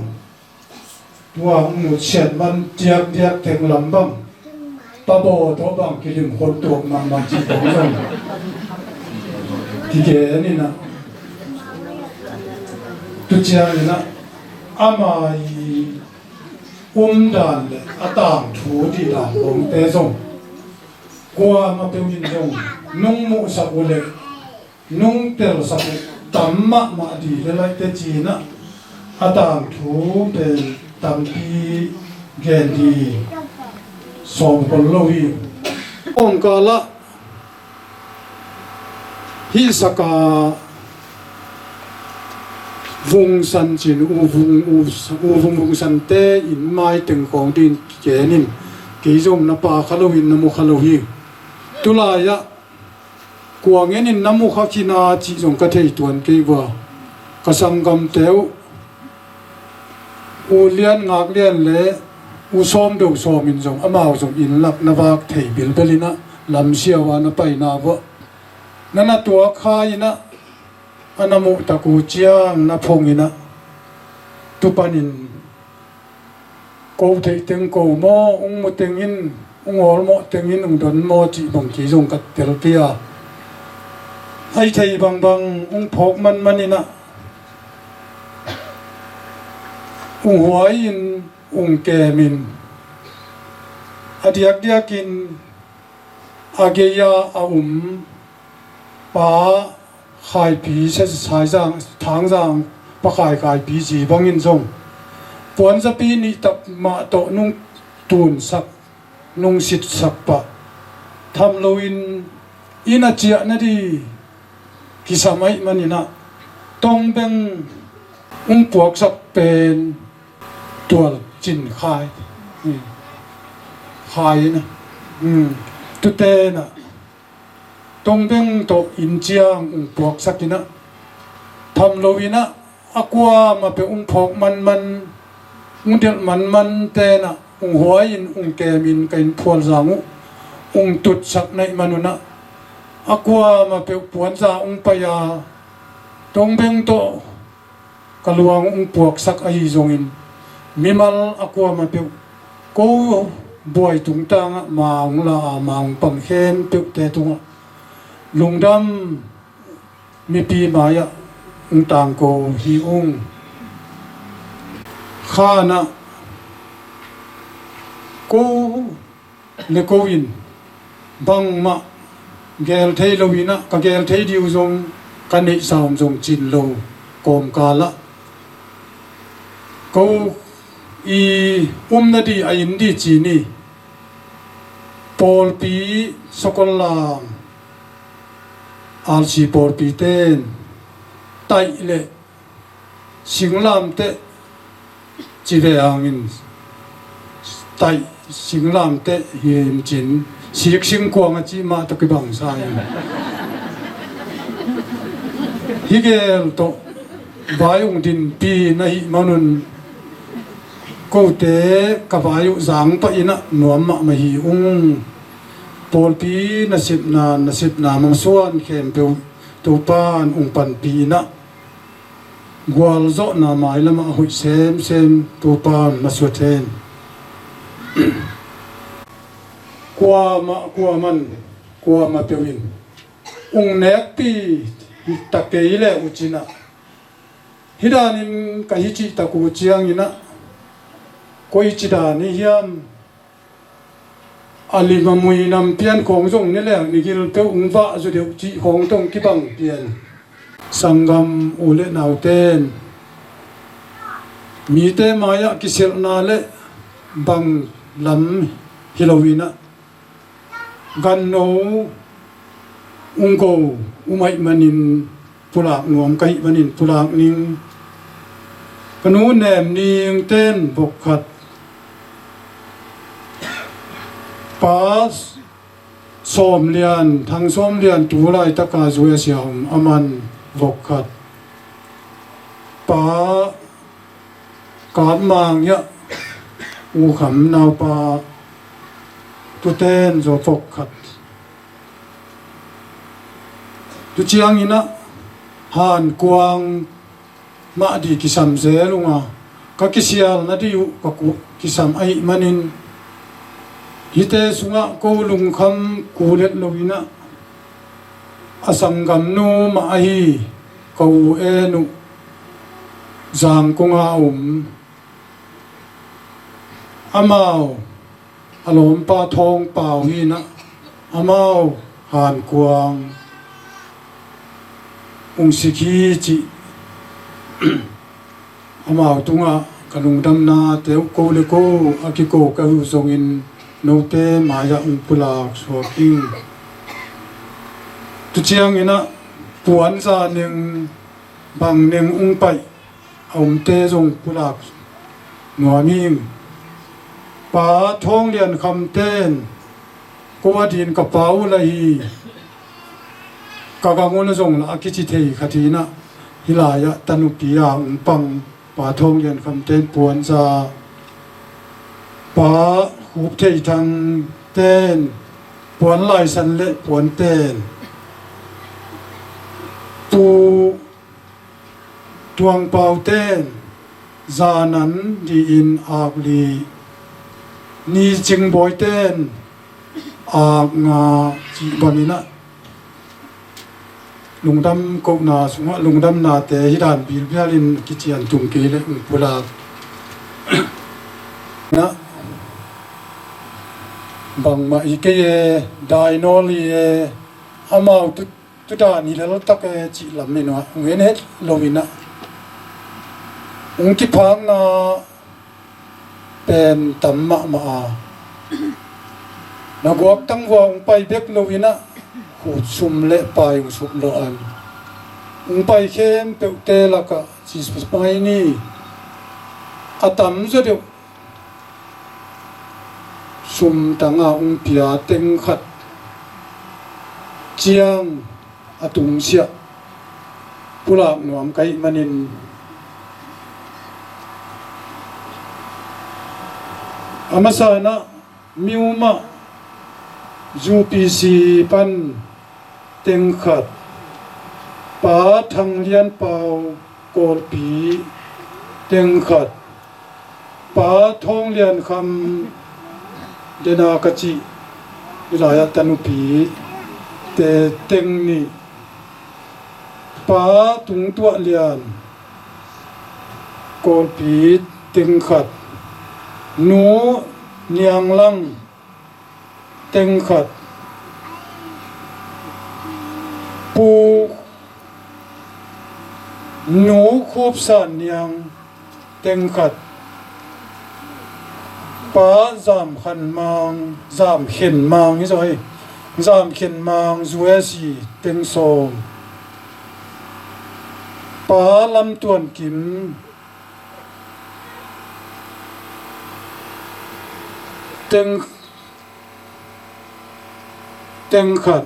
tua hong nutsiat man diakdiak teng lam bang, pabaw tawh bang kilim khol tuak mahmah cih bang zong Kigen inah, tu ciang inah ama i umdan le a tangthu dihdan bawngte zong kuamah peuh in zong nung muhsak uh le nung telsak uh tam mahmah dih le laihte ci inah a tangthu pen tampi gen dih sawm kol lo hi. Kawmkalah hihsaka vungsan cin u vung u vung vungsante in maiteng khawng din kigen in kei zong na pha kha lo in na mu kha lo hi. Tulai-ah kua ngen in na mu kha khin a cih zong ka thei tuan kei vua. Ka sanggamte uh U Lian Ngak Lian le U Sawm Do Sawm in zong amau zong inn lak na vak thei bilbel inah lamsiau a na paina vuah na na tuak kha inah a na muhtak uh ciang na phong inah tu panin ko theih teng ko maw, ung mu teng in, ung awlmawh teng in, ung don maw cih bang kei zong ka telpi a, a i thei bangbang ung phawk manman inah ung huai in, ung kem in, a diakdiakin a gei-a a um Pa Khaipi, Saizang, Thangzang Pa Khai Khaipi zi bangin zong puanzapi nih tak mah tawh nung tunsak, nung sitsak pah tham loin inn a ciah nadih kisam ahih man inah tongbeng ung puaksak pen Tual Cin Khai, Khai inah, tute inah tongbeng tawh inn ciang ung puaksak inah tham lo inah a kuamah peuh ung phawk manman, ung delh manman tenah ung huai in, ung kem in, ka inn phual zang uh ung tutsak na hih man unah a kuamah peuh puanza ung pai a, tongbeng tawh ka luang ung puaksak ahi zongin mimal a kuamah peuh ko buai tungtangah ma ung la a, ma ung pang khempeuhte tungah lungdam mipi mai-ah ung tangko hi ung. Khanah ko le ko in bangmah gel thei lo inah ka gel thei dih uh zong ka neihsa om zong cin lo kawmkalah ko i um nadih a inn dih ci ni. Pawlpi Sokol Lang, R C pawlpi ten taih le singlamteh ci ve hangin taih singlamteh hi in cin, sik singkuang a cih mah tawh kibangsa in hi gel tawh vai ung dinpi na hih manun kote ka vai uh zang pah inah nuam mahmah hi ung. Pawlpi nasepna, nasepna masuan khempeuh Topan ung panpih inah gualzawhna mailamah a hoih semsem Topan masuat hen. Kuamah kuaman kuamah peuh in ung nekpi ta kei le uh cinah hih danin ka hi cih tak uh cianginah koi ci dan hi hiam? A lim a mui nam pian khawng zong ni leng ni gil peuh ung vah zu deuh cih khawng tong kibang pian. Sanggam u le nauten mite mai-ah kiselhna le bang lam hi lo inah ganno ung ko um ahih manin pulak nuam ka hih manin pulak ning. Ka nu Nem Ning ten vok khat, Pa Sawm Lian, Thang Sawm Lian tu laitaka U S A om, aman vok khat. Pa Kap Mang hiah U Kham naupa, tuten zaw vok khat. Tu cianginah hankuang mah dih kisam zel unga ka kisial nadih uh ka kisam ahih manin hihte sungah ko lungkham kulet lo inah A sanggamnu mah ahi ka u En uh Zangkong a om. Amau a lawmpa Thawng Pau hi in ah, amau hankuang ung sik hi cih amau tungah ka lungdamna te uh ko le ko a kiko ka uh zongin note mai-ah ung pulak suak ing. Tu ciangin ah puanza neng bang neng ung paih a omte zong pulak nuam ing. Pa Thawng Lian Kham ten ko a din ka pa uh la hi, ka gang uh la zong la a kici thei khat hi in ah, hih lai-ah tanupi a ung pang Pa Thawng Lian Kham ten puanza, Pa Khup Thei Thang ten puan laisan le puan ten, Pu Tuang Pau ten zanan di in ak li, Ni Cing Bawi ten ak nga cih bangin ah lungdam kohna sungah lungdamnate hih dan bilbialin kician tung kei le ung pulak. Na bangmah hi kei e, dainawl hi e, amau tu, tu dan hi lel tak e cih lam in ah ung en het lo in ah, ung kiphakna pen tam mahmah a, na guak tangvua ung pai bek lo in ah, khut sum le pai ung sup lo an, ung pai khempeuhte lakah Jesuh mai ni a tam zaw deuh sum tanga ung pia teng khat ciang a tungsiah pulak nuam ka hih manin, a masa in ah Miumah U P C pan teng khat, Pa Thang Lian Pau Kawlpi teng khat, Pa Thawng Lian Kham dena ka cih hih lai-ah tanupi te teng nih, Pa Tung Tuah Lian Kawlpi teng khat, Nu Niang Lang teng khat, Pu Nu Khup San Niang teng khat, Pa Zam Khan Mang, Zam Khen Mang hi zaw hi, Zam Khen Mang U S A teng sawm, Pa Lam Tuan Kim teng, teng khat,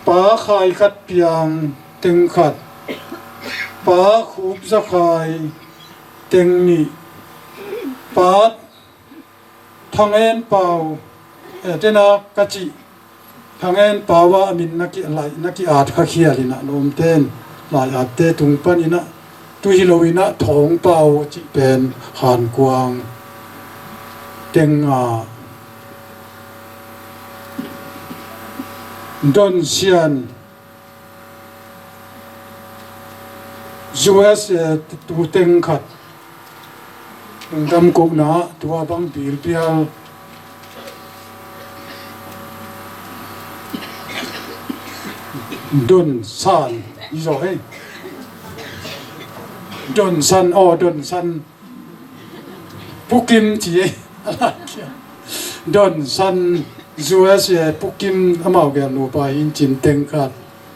Pa Khai Khat Piang teng khat, Pa Khup Za Khai teng nih, Pa Thang En Pau, eh, tena ka cih Thang En Pau a min na ki, lai, na ki-at kha khial in ah lawmten lai-atte tung pan in ah, tu hi lo in ah Thawng Pau cih pen hankuang teng a, Don Sian U S A tu teng khat, lungdam kohna tua bang bilbial. Don San hi zaw hei. Don San, aw, Don San Pu Kim ci ei. Don San U S A Pu Kim, amau gel nupa hi in cin teng khat.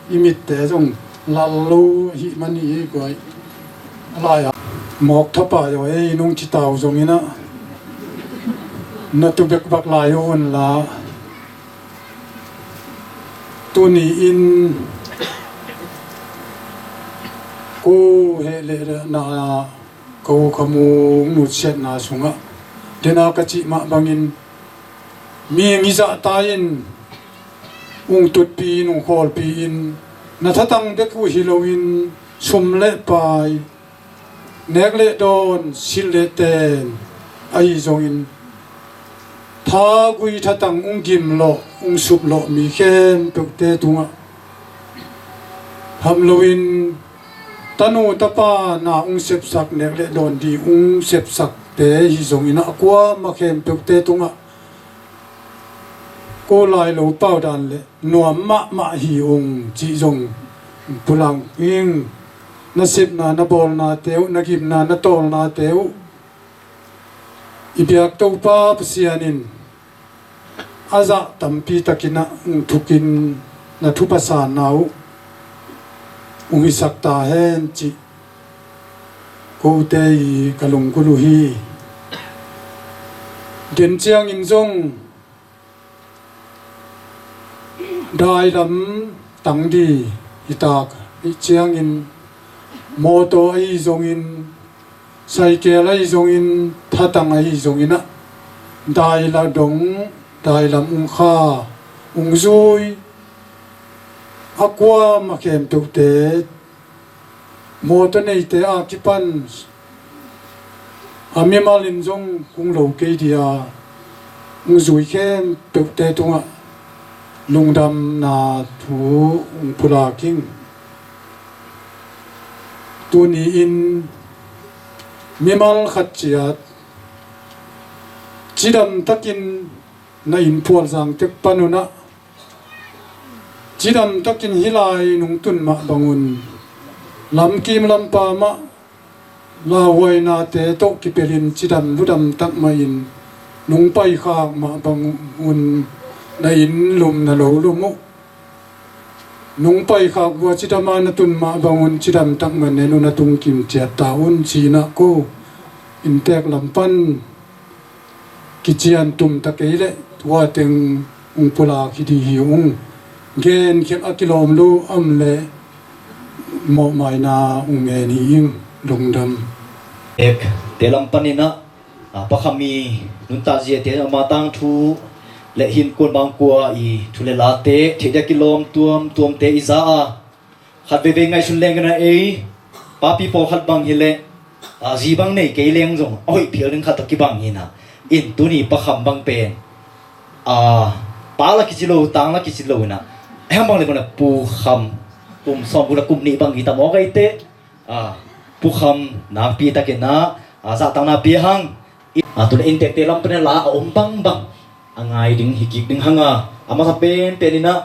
I mitte zong lal lo ahih man hi ei guai. A lai-ah mawk thapa zaw ei nung ci tau zong in ah, na tu bekbak lai uh un la. Tuni in ko heh leh na ko khamu nutsiatna sungah dena ka cih mah bangin, mi, mi zahta in ung tutpi in, ung khawlpi in, na thatang bek uh hi loin sum le pai, nek le dawn, silh le ten ahi zongin, thagui thatang ung gim lawh, Hong suplawh mi khempeuhte tungah hamloin tanu tapa na hong sepsak, nek le dawn ding hong sepsakte hi zongin ah, kuamah khempeuhte tungah ko lai lo pau dan le nuam mahmah hi ung cih zong pulak ing. Na sepna, na bawlnate uh, na gimna, na tawlnate uh i biak Topa Pasian in a zah tampi takin ah hong thukin, na thupha sanna uh hong hisak ta hen cih kote i ka lunggulh uh hi. Den ciangin zong dailam tang ding hi tak ciangin, mawtaw ahi zongin, saikel ahi zongin, thatang ahi zongin ah, dailam dong, dailam hong kha, hong zui, a kuamah khempeuhte, mawtaw neite a kipan a mimal in zong kung lo kei ding a, hong zui khempeuhte tungah lungdamna thu hong pulak ing. Tuni-in mimal khat ciat cidam takin na inn phualzang tek pan un ah, cidam takin hih lai nong tun mah bangun, lamkim lampa mah lauhuainate tawh kipelin cidam ludam tak mahin nong paikhak mah bangun, na inn lum na lo lum uh. Nong paikhak uh a cidam a na tun mah bangun cidam tak mah nen un, a tungkim ciat ta un ci-in ah, ko inntek lam pan kician tum ta kei leh tua teng hong pulak hi ding hi ung. Genkhiat a kilawm lo a om leh mawhmaina hong ngen hi ing. Lungdam. Ek, te lam panin ah, a, Pa Kham i nuntak ziate, ama tangthu le hih kuan bang kua i thu le late theih ding a kilawm tuamtuamte i za a, khat veivei ngaihsun leng in ah, ei papi pawlkhat bang hi leh, a, zi bang nei kei leng zong a hoih phial ding khat tawh kibang hi in ah, in tuni Pa Kham bang pen, a, pa la kici lo, tang la kici lo in ah, a hiam bang le bang le Pu Kham, kum sawmguk le kum nih bang hi ta maw, ka hi teh, a, Pu Kham nakpi takin ah, a, zahtakna pia hang. A, tu le inntekte lam panin la a om bangbang a ngai ding hi kik ding hang a, a masa penpen in ah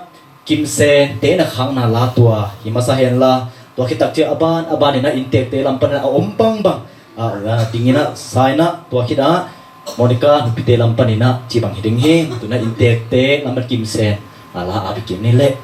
Kim Sen te na khakna la tua hi masa hen la, tua khit tak ciang a ban a ban in ah inntekte lam panin a om bangbang, a, a, ding in ah sa in ah, tua khit ah Monica nupite lam panin ah cih bang hi ding hi. Tu in ah inntekte lam pan Kim Sen a la a pi kim ni leh.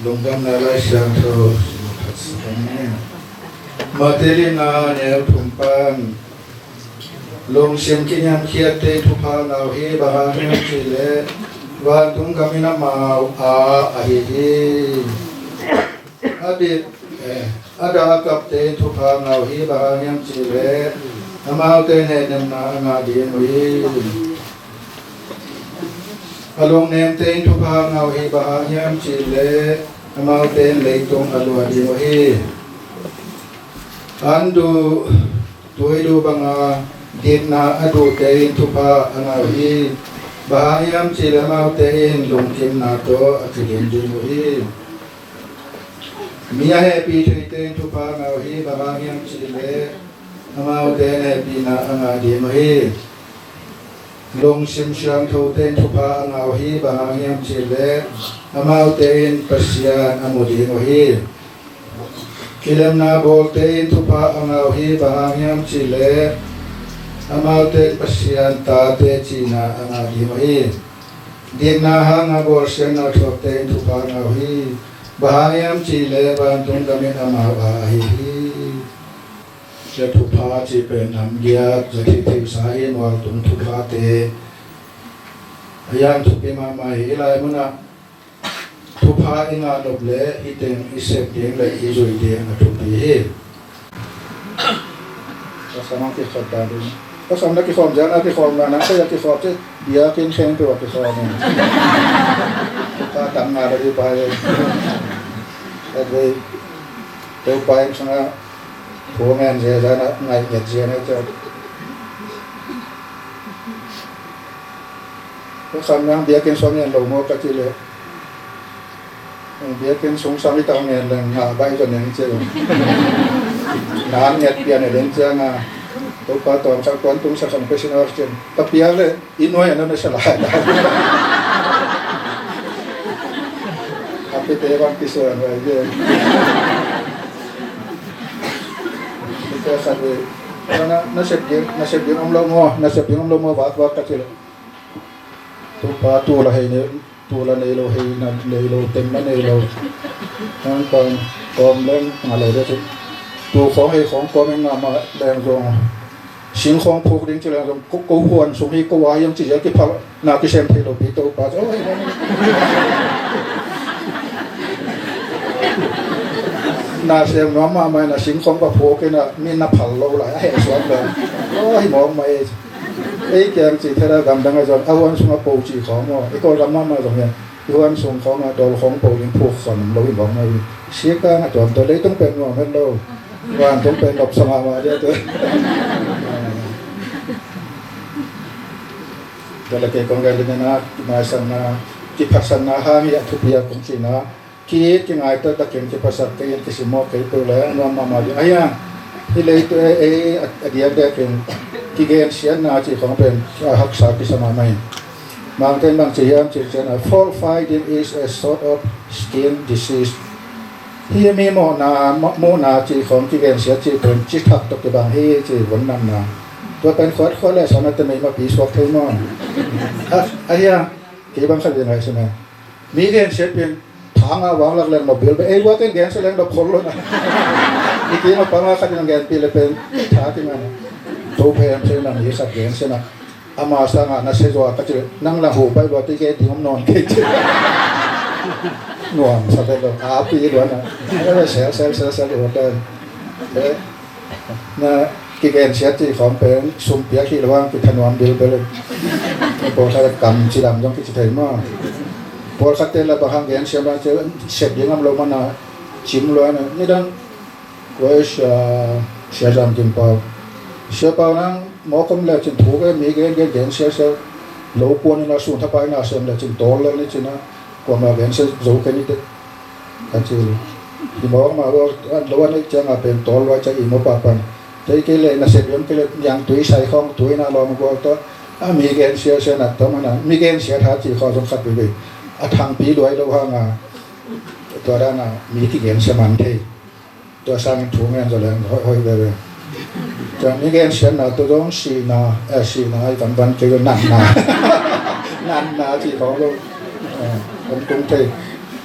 Lungdamna Lai Siangtho. Mate lianna neu thum pan, lungsim kiniamkhiatte in thupha ngah uh hi, bang hang hiam cih leh vantung gam in amau a ahi hi. A bit, eh, a dah a kapte in thupha ngah uh hi, bang hang hiam cih leh amaute in hehnemna a ngah ding uh hi. A lungnemte in thupha ngah uh hi, bang hang hiam cih leh amaute in leitung a luah ding uh hi. An duh, tui duh banga dikna a duhte in thupha a ngah uh hi, bang hang hiam cih leh amaute in lungkimna tawh a kidim ding uh hi. Mi a hehpih theite in thupha ngah uh hi, bang hang hiam cih leh amaute in hehpihna a ngah ding uh hi. Lungsim siangthote in thupha a ngah uh hi, bang hang hiam cih leh amaute in Pasian a mu ding uh hi. Kilemna bawlte in thupha a ngah uh hi, bang hang hiam cih leh amaute in Pasian tate cihna a ngah ding uh hi. Dikna hanga bawlsiatna thuakte in thupha a ngah uh hi, bang hang hiam cih leh vantung gam in amau a ahi hi. Sia, thupha cih pen nam giat, za thei thei sa hi, mualtung thuphate. A yang thupi mahmah hi. Hih lai munah thupha i ngah nop leh hih teng i sep ding leh i zui ding a thupi hi. Pasal na kikhawm ta ding. Pasal na kikhawm, ziang na kikhawm, na nang kei a kikhawm ci, biakinn khempeuh a kikhawm hi. Ka tam nga leh i pai. Ka vei, teu pai sanga thu ngen zia zia na, ngai nget zia na ci. Ka kham nang biakinn sung ngen lo maw ka ci leh, biakinn sung sang i tak ngen leng ngah baih zaw neng ci lo. Nang nget pian e leng cianga, Topa tawmsak tuan tungsak sang pia sin a ci. Ka piak leh i nuai a na na sa lai. A pite bang kisuan vai ve. Ite khat ve. Na, na sep ding, na sep ding om lo maw, na sep ding om lo maw, vak vak ka ci leh. Topa tu la hei ne, tu la nei lo, hei na nei lo, tem na nei lo. Nang kawm, kawm leng ngah lo ding ci. Tu khawng hei khawng kawm in ngah mah leng zong, sing khawng phuk ding ci leng zong, ko, ko huan sung hi, ko a hiam ci zia kiphalna kisem thei lo pi Topa. Oh, hei, na sem nuam mahmah in a sing khawng va phuk in a, mi na phal lo lai a heh suak lo. Oh, hi mawk mah ei. Ei kiang cih thei la, gamdang a zong a huan sungah po cih khawng maw, i Kawlgam mahmah zong hian i huan sung khawngah dawl khawng po ding phuk khawng om lo hi mawk mah hi. Sikang a tuam tawh leitung pen nuam het lo. Vantung pen nopsa mahmah dia tawh. Tua leh kei kong gen ding a, kimaisakna, kiphatsakna hang hi a thupi a kong cihna. Ki, kingai taktakin kiphasak kei in, kisim mawk kei peuh leh nuam mahmah ding. Ahi hang, hih leitung ei, ei, a, a diakdiakin kigensiatna cih khawng pen a haksa kisa mahmah in. Mangte in bang ci hiam cih ciangin, fault finding is a sort of skin disease. Hih mi mawhna, mawh, muhna cih khawng kigensiat cih pen ci thak tawh kibang hi ci vun namna. Tua pen khuatkhuat leh sa na te mei mapi suak thei maw. A, ahi hang, kei bang khat in ngai sin a. Mi gensiat pen thang a vang lak leng nop bil be, ei, ua ten gensia leng nop khol lo na. I kima panga khat in genpih leh pen tha ti ngan. Tho phem se na mi khat gensia na. Ama sangah na se zua ka ci, nang lang hu pai lua ti ke ding om nawn kei ci. Nuam sa vet lo, a pi lua na. Sel, sel, sel, sel lua ten. Eh, na kigensiat cih khawng pen sum piak hi lo hang kithanuam bilbel. Pawlkhat kam cidam zong kici thei maw. Pawlkhatte la bang hang gensiat bang ci, sep ding om lo mana cim lua na. Nidang kua sia, Sia Zam Kim Pau. Sia Pau nang mawk om lecin thu gen, mi gen gen gensiat sia. Lo kuan ina sun thapai na sem lecin tawl lel ni cina. Kuama gensia zo kei ni te. Ka ci hi mawk mah lo, lo a neih ciangah pen tawl luai ciang i maw pahpah. Kei kei leh nasep hiam kei leh niangtui sai khawng tui na lawm gual tawh a mi gensia sia na tawm a na mi gensia tha cih khawng zong khat veve. A thangpi luai lo hanga tua dana mi kigensia man thei. Tua sangin thu ngen zaw leng hoih hoih veve. Tua mi gensiatna tua zong sihna, eh, sihna ai vanvan kei lo natna. Natna cih khawng lo. Eh, om tung thei.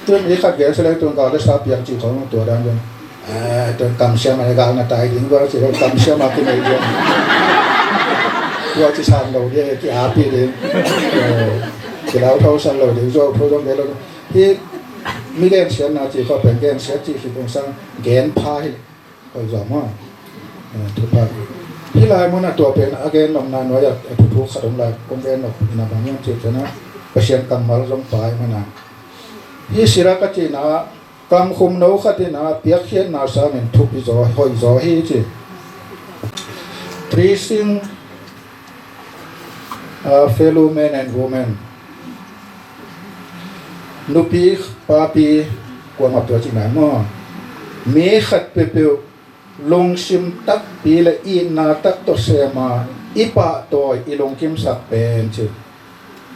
Tun i khat gen seleng tun gal le sa piak ci khong tua dan gen. Eh, tun kamsiam a gal na tai ding gal ci khong kamsiam a kinei ding. Tua ci san lo ding ki api ding. Eh, ki lau thau san lo ding zo thau dong gen lo. Hi mi gen sian na ci khong pen gen sian ci khong sang gen pha hi. Hoi zong maw. Eh, thupha. Hih lai mun a tua pen a gen nopna nuai a, a thuthuk khat om lai kong gen nop ina bang hiam cih ciangin a Pasian kammal zong pai mana. Hih Sirak a cihna kamkhum no khat ina piakkhiatna sangin thupi zaw, hoi zaw hi ci. Preaching uh, fellow men and women. Nupi, papi, kuamah peuh cih nai maw. Mi khat peuhpeuh lungsim takpi le itna tak tawh sema i pahtawi i lungkimsak pen cih.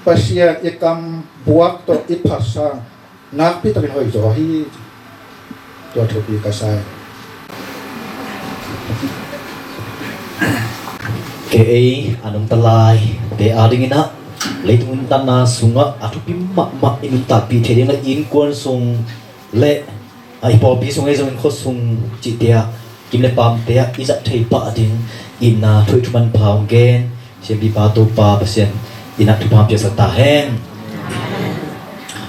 Pasian i kam buak tawh i phatsang nakpi takin hoih zaw hi. Tua thupi ka sa hi. Kei ei a nungta laite a dingin ah leitung nuntakna sungah a thupi mahmah i nuntakpih theih ding le innkuan sung le a i pawlpi sung ei zongin khua sung cihte ah kim le paamte ah i zat thei pah ding itna thuih thuman pha hong gen siampipa Topa Pasian in ah thupha piaksak ta hen.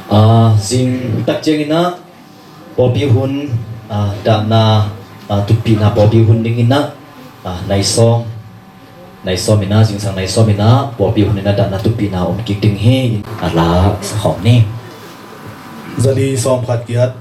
Ah, zing tak ciangin ah pawlpi hun, ah, dahna, ah, tutpihna pawlpi hun dingin ah, ah, nai sawm, nai sawm in ah, zingsang nai sawm in ah pawlpi hun in ah dahna tutpihna om kik ding hi. A la sa khawm ni. Zali sawm khat kiat.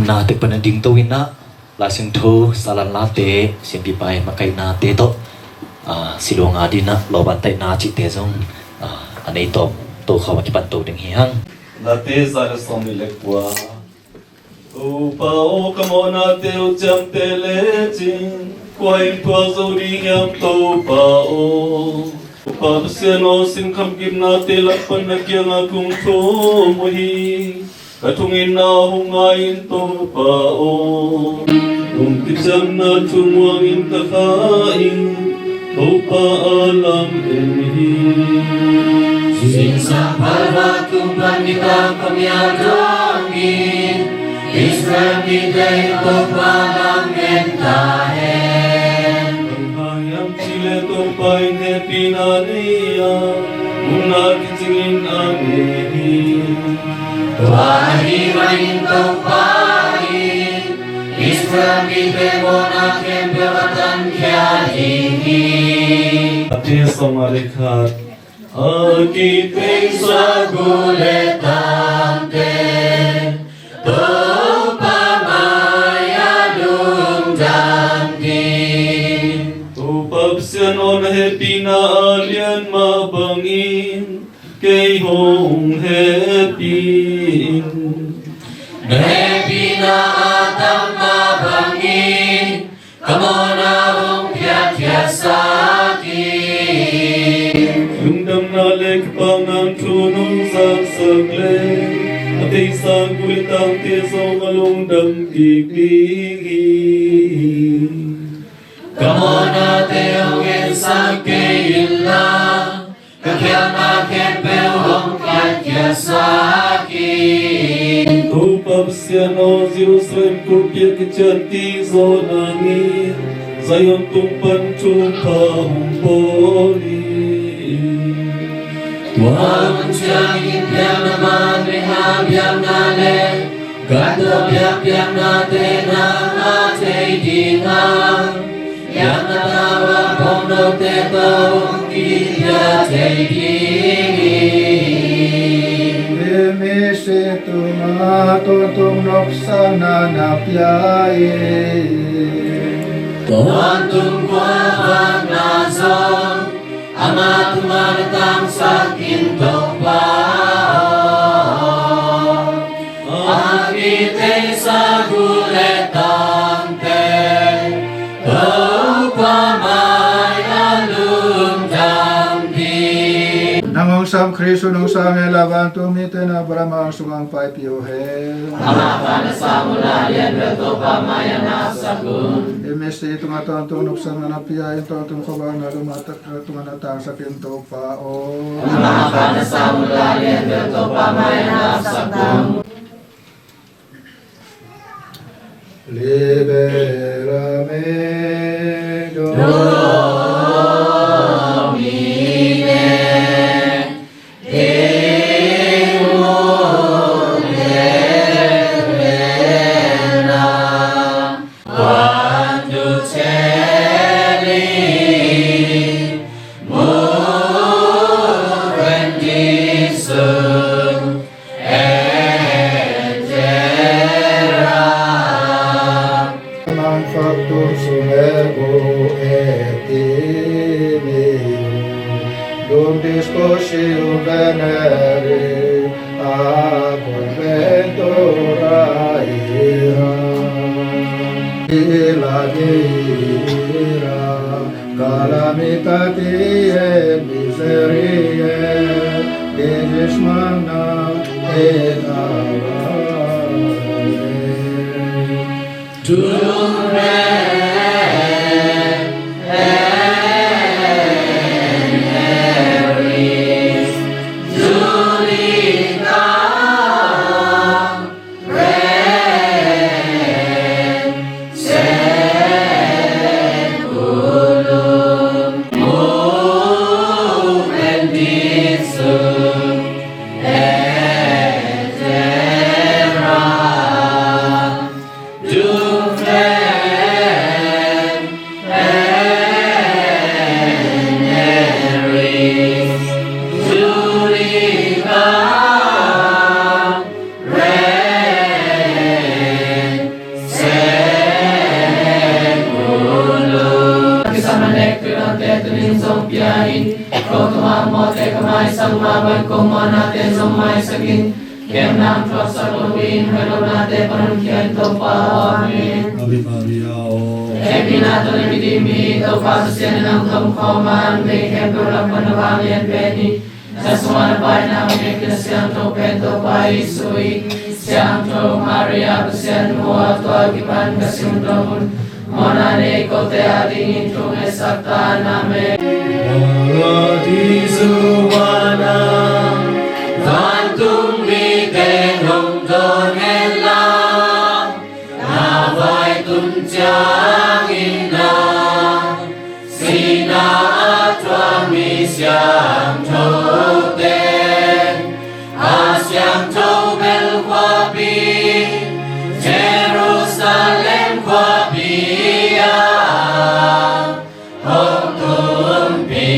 Na tek pan a ding to in ah Lai Siangtho salan late, siampipa i makaihnate tawh, ah, siluang a ding ah lawbantaihna cihte zong, ah, a nei tawm to khawm a kipan to ding hi hang. Late za le sawm nih le kua. Topa aw, ka mawhnate uh ciamteh lecin kua in thuak zo ding hiam, Topa aw? Topa Pasian aw, sin khamkipnate lak pan na kiangah kong thum uh hi. Ka thungetna hong ngai in, Topa aw. Kong kiciamna thu muangin ka kha in, Topa a lam en hi. Zingsang phalva tung pan nitak pamial dongin Israel mite in Topa lam en ta hen. Bang hang hiam cih leh Topa in hehpihna nei a, mukna kicingin a ngei hi. Tua ahih manin Topa in Israel mite mawhna khempeuh a tankhia ding hi. A te sawm a le khat. A kiteisa gu le tamte Topa mai-ah lungdam ding. Topa Pasian aw, na hehpihna a lian mah bangin kei hong hehpih in. Na hehpihna a tam Ka mawhna hong phiatkhiatsak in. Lungdamna le kipakna thu nong zaksak le, a theihsa kul le tangte zong a lungdam kik ding hi. Ka mawhnate hong ensak kei inla, ka khialhna khempeuh hong phiatkhiatsak in. Topa Pasian aw, Jerusalem kulpi ah kician kik zawhna ni-in Zion tung pan thupha hong bawl in. Tua hun ciangin biakna man, beiha biakna le gantuah biakpiaknate nangmah thei ding a, biakna tau a phawk note tawh hong kipia thei ding hi. Hih misi tungah tawntung nopsakna na pia in. Tawntung kuapahna zong amah tungah na tangsak in, Topa aw. A kitheihsa kul le tangte Topa mai-ah lungdam hi. Nang hong sam Khristu nong sang ngei la, vantung mite in Abraham ang sungah hong paipih uh hen. Amah kha na sang uh la, a lianbel Topa mai-ah na sak un. Hih misi tungah tawntung nopsakna na pia in, tawntung khuavakna amah tungah na tangsak in, Topa aw. Amah kha na sang uh la, a lianbel Topa mai-ah na sak un. Liberame Domine, Deus, quod tu celi, move benedictum, et terra. Manum factum summum et timium, dum discursium veneri, a conventura ira. Illa dira, calamitatis et miseriae, diis magna et avaritia. Dum veneris judica. Re seculum, move benedictum, et terra, dum veneris judica. Re seculum. Kisam a nek thuhilhte tuni-in zong pia in, ko tungah mawhte ka maisak mah bang, ko mawhnate zong maisak in. Kei nang thuaksak lo in, hoih lohnate pan hong khia in, Topa aw. Amen. Ave Maria aw. Hehpihna tawh na kidim hi, Topa Pasian in nang tawh om khawm a, numei khempeuh lak pan na vanglian pen hi. Na sungah na paina hong nekna siangtho pen Topa Jesuh hi. Siangtho Maria Pasian nu aw, tua kipan ka simdong un, mawhna nei kote adingin thu hong ngetsak ta in. Amen. Paradiso vanah vantung mite hong dawn hen la, na vai tun ciangin a, sihna a thuak mi siangthote, a siangtho bel khuapi, Jerusalem khuapi ah hong tumpi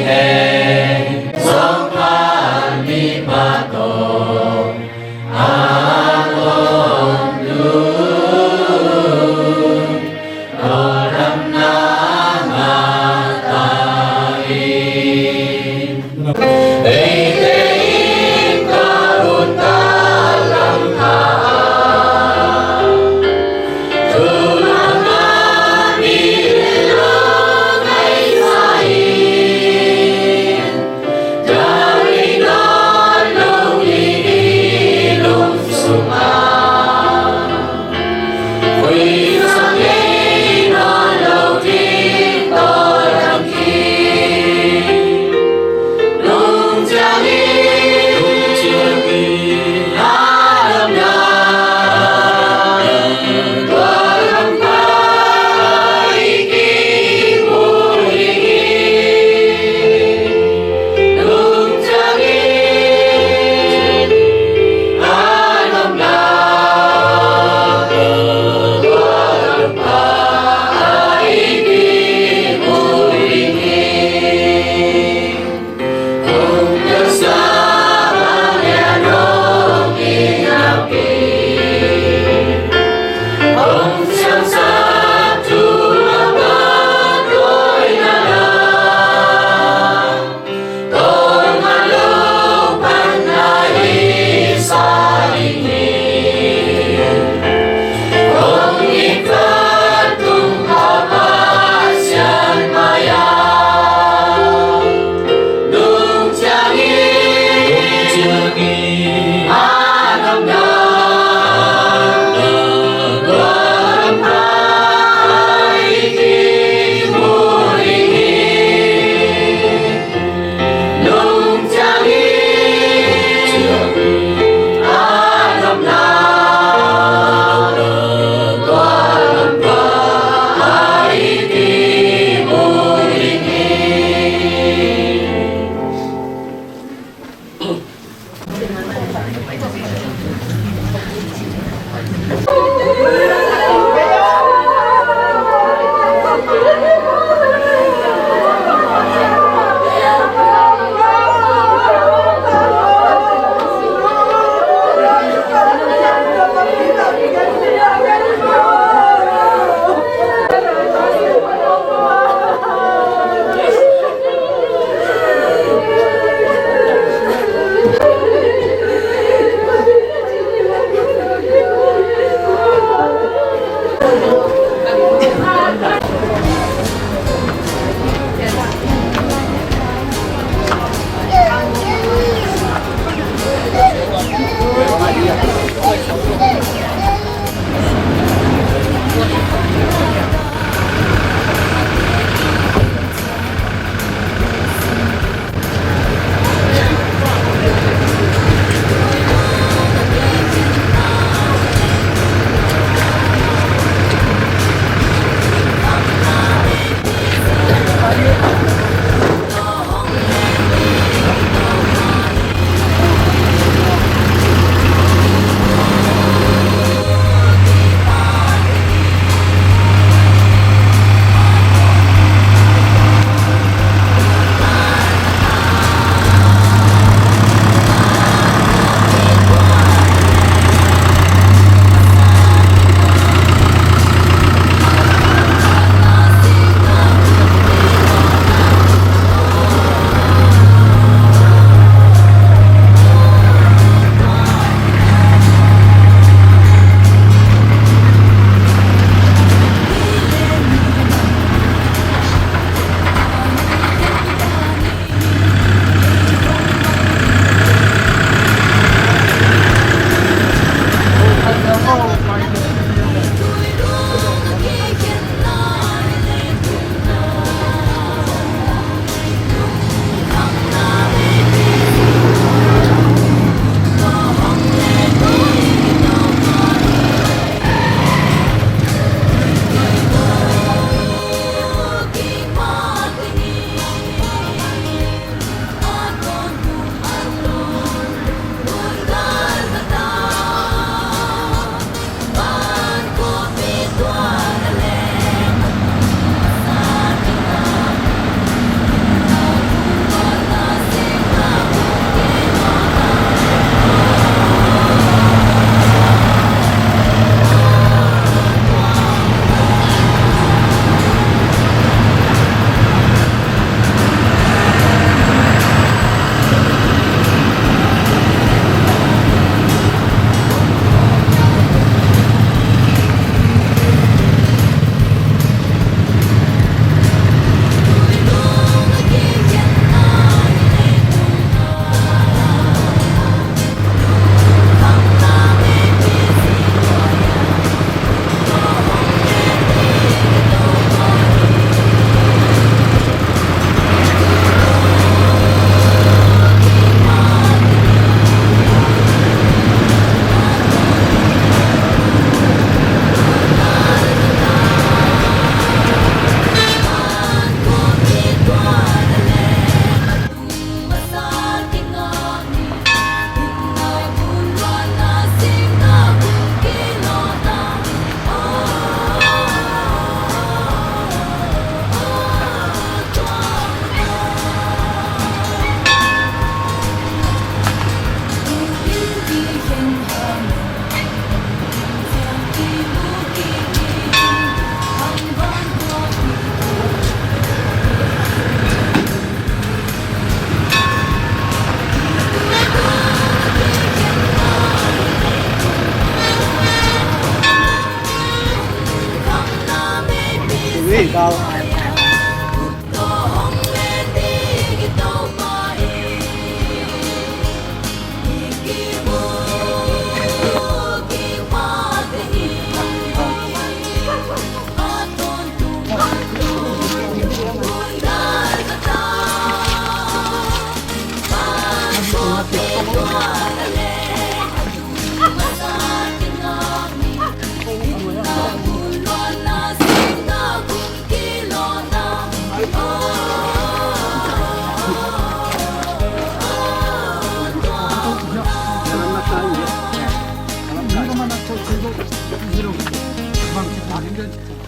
hen. Sawltak mipa tawh a om lungdam na ngah ta in.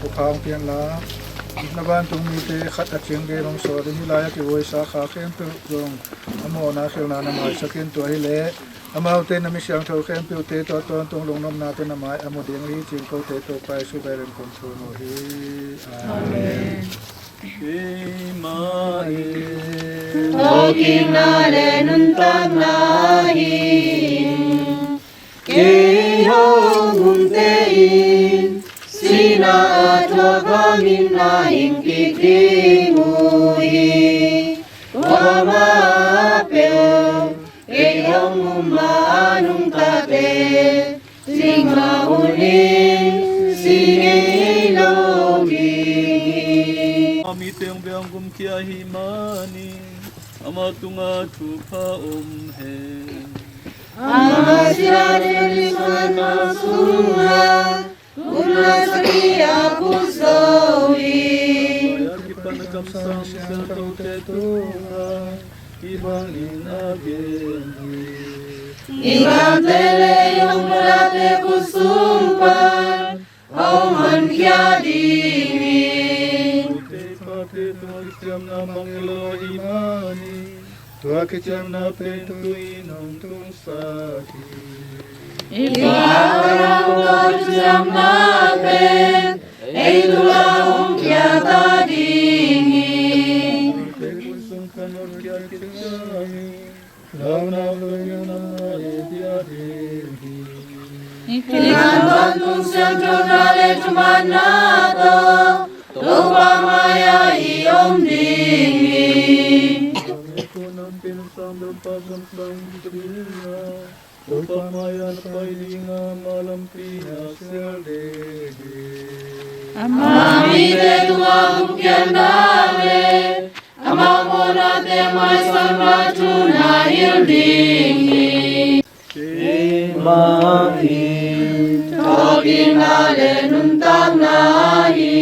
Thupha hong pia inla, na vantung mite khat a ciang gen hong sawlin, hih lai-ah kihuaisa kha khempeuh zong a mawhna khelhna na maisak in. Tua hileh amaute na mi siangtho khempeuhte tawh tawntung lungnopna tawh na mai a mu ding hi, ci-in kote Topa Jesu bel in kong thum uh hi. Amen. Amen. Keimah in thawhkikna le nuntakna hi. Kei hong umte in sihna a thuak hangin na hing kik ding uh hi. Kuamah peuh kei hong um ma a nungtate, cikmah hunin si ngei lo ding hi. A mite hong bia hong gumkhia ahih manin ama tungah thupha om hen. Ama sihna le nisuahna sungah kumna sagih a khut zo hi. A kipan a kamsang siangthote tungah hih bangin a gen hi. I gamte le i hong pulakte khut sung pan hong honkhia ding hi. Kote i pate tungah kiciamna mang hi lo ahih manin tua kiciamna pen tui in hong tungsak hi. I pate tungah kiciamna pen ei tungah hong khia ta ding hi. Kote khut sung pan hong khia kiciam hi. Launa vei na na e dia ding hi. Hih kan tawntung siangthona le thumanna tawh Topa mai-ah i om ding hi. Topa mai-ah na pai ding a, ama lampi na sial ding hi. Ama mite tungah gupkhiatna le amau mawhnate maisak lai thu na hilh ding hi. Keimah in thawhkikna le nuntakna hi.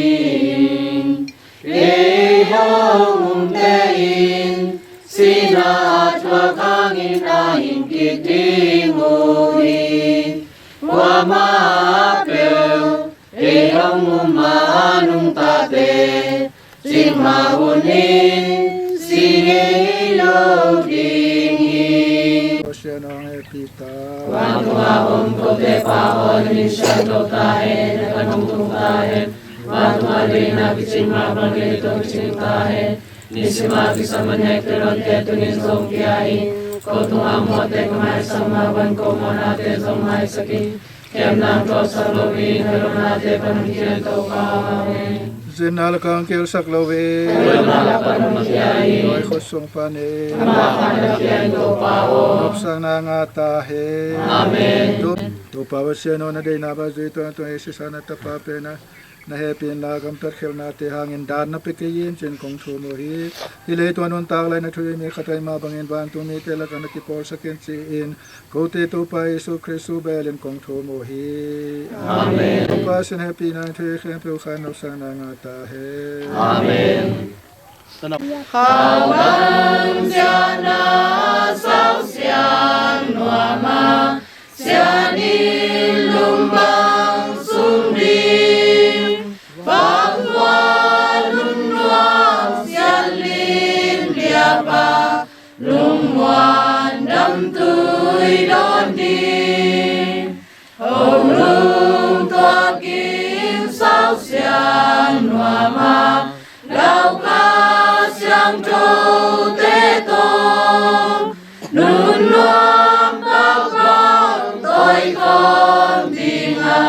Kei hong umte in sihna a thuak hangin a hing kik ding uh hi. Kuamah peuh kei hong um ma a nungtate, cikmah hunin si ngei lo ding hi. Pasian hong hehpih ta. Vantung a om kote Pa aw, na min siangtho ta hen, na gam hong tung ta hen. Vantung a deihna kicing mah bangin leitungah kicing ta hen. Nisim a kisam manna i kilonte tuni-in zong pia in. Ko tungah mawhte ka maisak mah bangin ko mawhnate zong maisak in. Kei a nang tuaksak lo in, ka lawmnate pan hong khia in Topa aw. Amen. Zinna lakah hong kihelsak lo in. Ka lawmna lak pan hong khia in. Dawi khut sung pan in. Ama khan hong khia in Topa aw. Nopsakna ngah ta hen. Amen. To-, Topa Pasian aw, na deihna bang zui tuangtuang i sisan na tapa pen a na hehpih inla, gamtat khialhnate hangin daan na pia kei in, ci-in kong thum uh hi. Hih leitung a nuntak lai na thu i mi khat ahih mah bangin vantung mite lakah na kipawlsak in, ci-in kote Topa Jesu Khrist bel in kong thum uh hi. Amen. Topa sin hehpihna in thu i khempeuh khan nopsakna ngah ta hen. Amen. Khauban siatna sausiang nuam a, sian in lum bang sung ding, vanvua lungnuam sian lim liap a, lungmuan damtui dawn ding. Ho lungtuak in sausiang nuam a, laukha siangthote tawh, nun nuam pau bang tawi khawm ding a,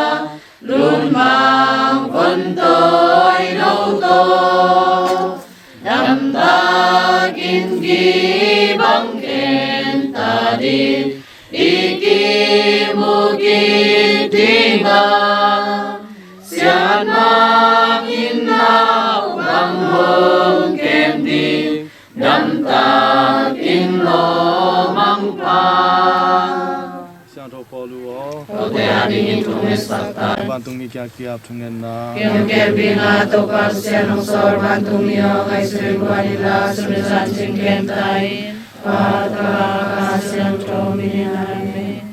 dingin thu hong ngetsak ta in. Vantungmi kiang kiap thungetna. Kei hong kelpihna Topa Pasian hong sawl, vantungmi aw, ngaihsun guan inla, sum le zan cing khempeuh ta in. Pa, Tapa, Kha Siangtho min in. Amen.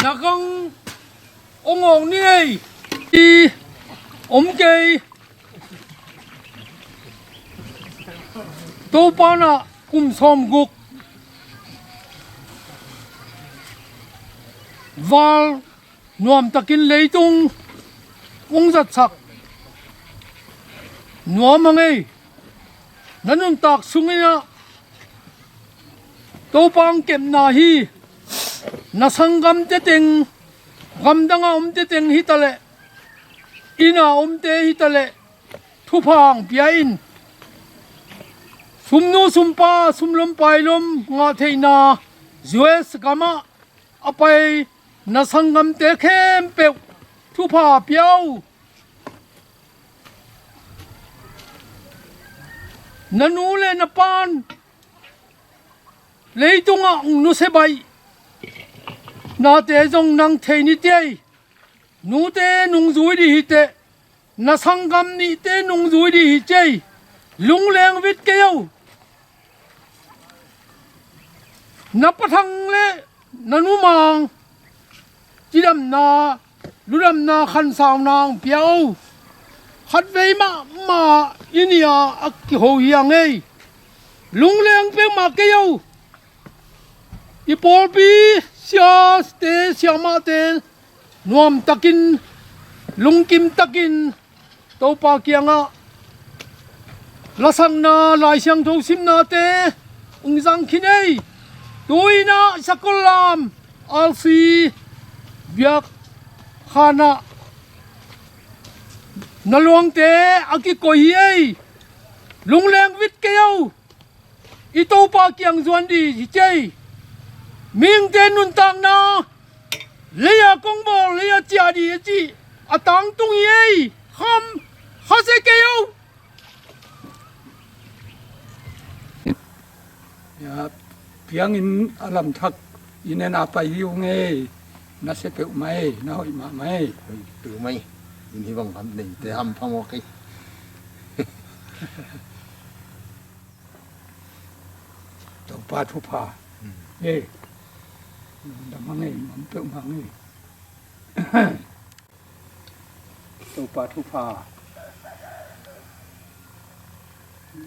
Na gang ong awng ni ei. I om kei. Topa na kum sawmguk val nuamtakin leitung ong zatsak nuam a ngei. Na nuntak sungin ah Topa ong kepna hi. Na sanggamte teng, gamdanga omte teng hitaleh, ina omte hitaleh, thupha hong pia in. Sumnu sumpa, sumlom pailom ngah theihna U S gamah a pai na sanggamte khempeuh thupha pia uh. Na nu le na pan leitungah nusia baih nate zong nang thei ni tei. Nute nungzui dih hi teh, na sanggam nihte nungzui dih hi tei. Lungleng vit kei o. Na pathang le na numang cidamna, ludamna, khansauna hong pia o. Khatvei mahmah i nih a kiho hi a ngei. Lungleng peuhmah kei o. I pawlpi siate, siamahte nuamtakin, lungkimtakin Topa kiangah lasakna, Lai Siangtho simnate ung zang khin ei. Tu-in ah Sakollam R C biak khanah na luangte a kikoih hi ei. Lungleng vit kei o. I Topa kiang zuan dih hi cei. Mihingte nuntakna lei-a kong bawl, lei-a ciah dih a cih a tangtung hi ei. Kham kha se kei o. Ya, piangin a lamthak i nena pai hi ung ei. Na sia peuhmah ei, na hoih mahmah ei. Hoih peuhmah ei. In hi bang ham neite hampha mawk ei. Topa thupha. Ei. Dam hang ei, nuam peuhmah hang ei. Topa thupha.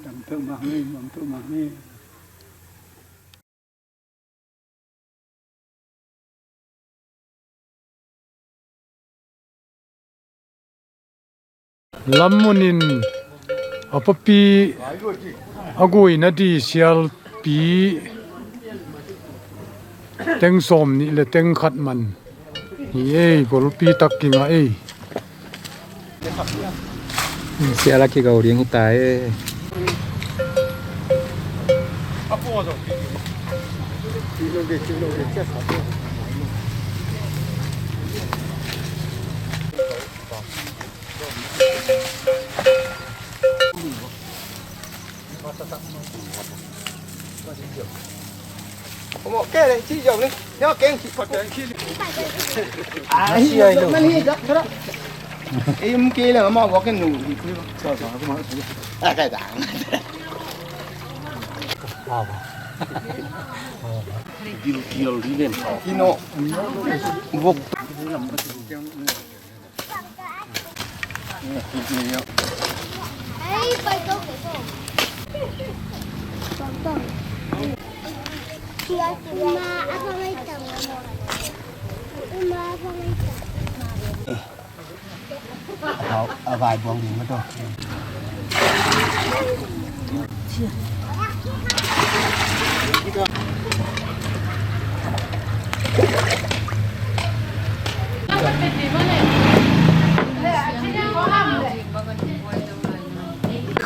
Dam peuhmah hang ei, nuam peuhmah hang ei. Lammun in a papi a guina di sialpi teng sawm nih le teng khat man hi ei, golpi tak kingah ei. Sial a kigo ding hi ta e. A vai buang ding mah tawh.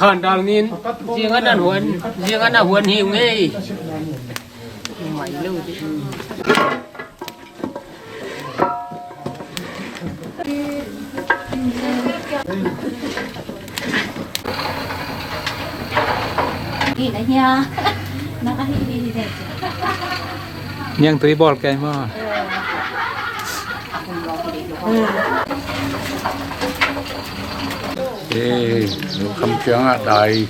Khan dal nin, ziang a na huan, ziang a na huan hi ung ei. Niangtui bawl kei maw? Ee, Lukham kiangah dai.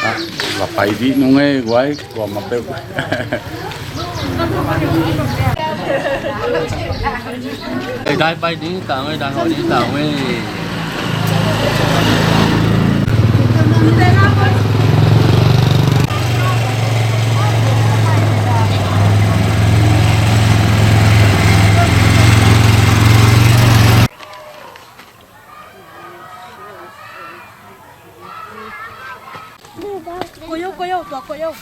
Ah, va pai dih nung ei, guai, kuamah peuh. Ei, dai pai ding ta ei, dai hawh ding ta ei. Koyo, koyo, tua koyo.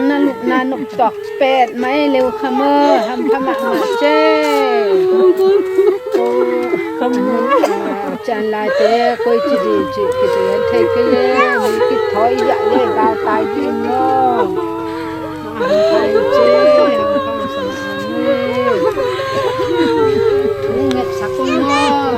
Na nuk, na nuk tuak pet mai leu kha maw, hampha mahmah ce. Cian laite koi ci ding ci, kituyan thei kei e, mi kithawi yah le gal tai ding maw. Hampha ci, hampha mahmah e. Ngetsak un maw.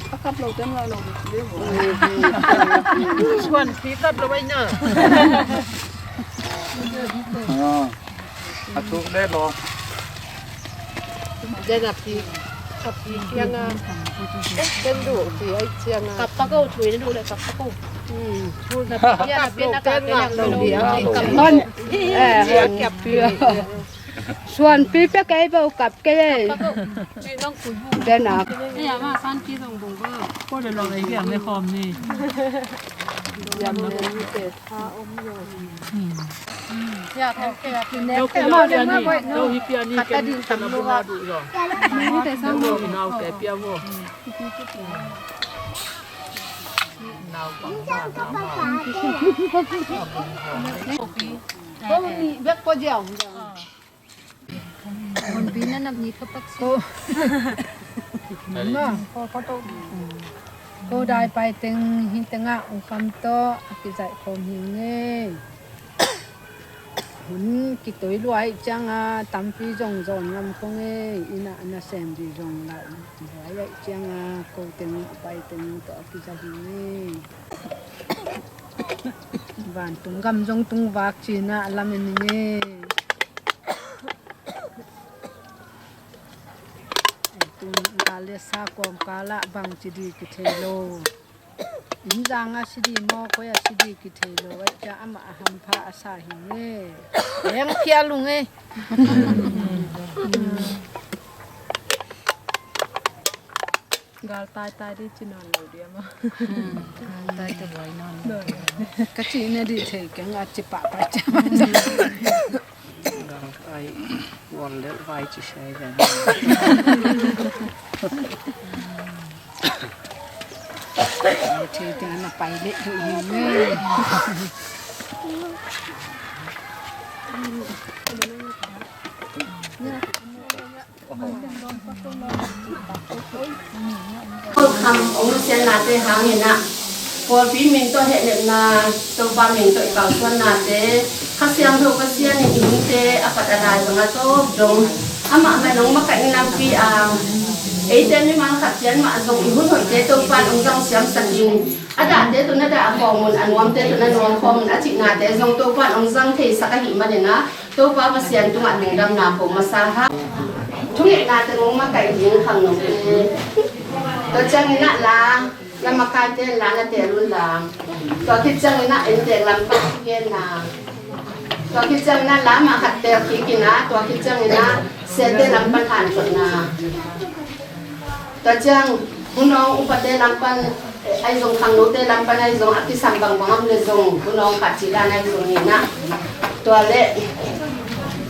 A kap lo tem lo lo. Suan pi kap lo bai na. Ah. A thuk le lo. Jen a pi, a pi kiang a. Jen du pi ai kiang a. Kap ta ko, thui na du le kap ta ko. Hmm. Jen a pi na kap lo. Kap lo. Eh, jen a pi. Suan pi pe kei bo kap kei. Jen a. Ko le lo le hiam le khom ni. Hiam le ni te. Ko dai pai teng hi tengah U Kham tawh a kizaih khawm hi ung ei. Hun kitoi lua ahih cianga tampi zong zawn ngam khong ei. Inn ah nasem dih zong lah lua ahih cianga ko teng a pai teng tawh a kizaih hi ung ei. Vantung gam zong tung vak cina a lamen ning ei. Gal le sa kawmkal ah bangci dih kithei lo. Inn zang a si dih maw, koi a si dih kithei lo. Ahih ciang amah a hampha a sa hi ung ei. Eng phial ung ei. Gal taitai dih ci nawn lo dih a maw. Gal taitai buai nawn lo. Ka cihna dih thei keng a ci pahpah ciang. Gal tai bual lel vai ci sai ven. Thei teng na pai leh duh hi me. Kham ong nusiatnate hangin ah, pawlpi min tawh hehnepna, Topa min tawh i kalsuannate, Kha Siangtho Pasian in i mite a pat a lai bangah tawp dong Amah man hong makaih in lampi a, eite mimal khat ciat mah zong i hun hoihte Topa'n hong zang siamsak in, a dahte tawh na dah khawm un, a nuamte tawh na nuam khawm un, a cihnate zong Topa'n hong zang theisak ahih manin ah, Topa Pasian tungah lungdamna ko masa hang. Thungetna teng hong makaih ding khangnote. Tua ciangin ah la, la makaite la na teel un la. Tua khit ciangin ah inntek lam pan thugenna. Tua khit ciangin ah la mah khat teel kik in ah, tua khit ciangin ah siate lam pan hanthotna. Tua ciang, hun awng upate lam pan, eh, ahi zong khangnote lam pan ahi zong a kisam bangbang om le zong, hun awng khat cih dan ahi zong ni na. Tua le,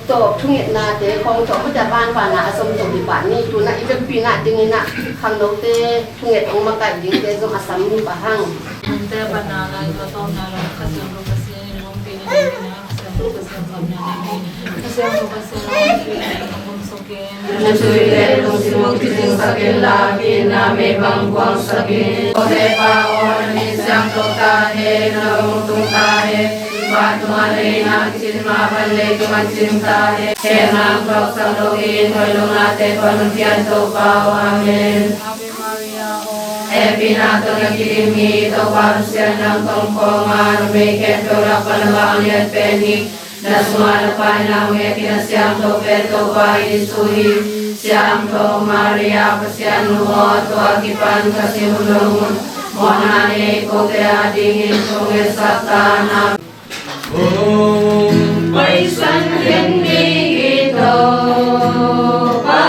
tawh thungetnate khawng tawh, hota banbana a zom tawh hi pah ni, tu-in ah i vekpi-in ah dingin ah, khangnote thunget hong makaih dingte zong a sam hi pah hang. Nungte pana lai tua tawpna lo, Kha Siangtho Pasian in hong pi na dingin ah, Kha Siangtho Pasian pamna na dingin, Kha Siangtho Pasian hong pi na dingin hong gum suk in. Na thuhileh lungsim hong kicingsak in la, ki-itna mei bang buangsak in. Aw Topa aw, na min siangtho ta hen, na gam hong tung ta hen. Vantung a na in, na cin mah bang leitung ah cin ta hen. Hehna hong tuaksak lo in, hoih lo nate pan hong piang Topa aw. Amen. Ave Maria aw. Hehpihna tawh na kidim hi, Topa Pasian nang tungah, numei khempeuh lak pan na vanglian pen hi. Na sungah na paina hong et hi, na siangtho pen Topa Jesu hi. Siangtho Maria, Pasian nu aw, tua kipan ka si hun lo hun, mawhna nei kote adingin thungetsak ta in. Hong Paisan Khin Ding i Topa,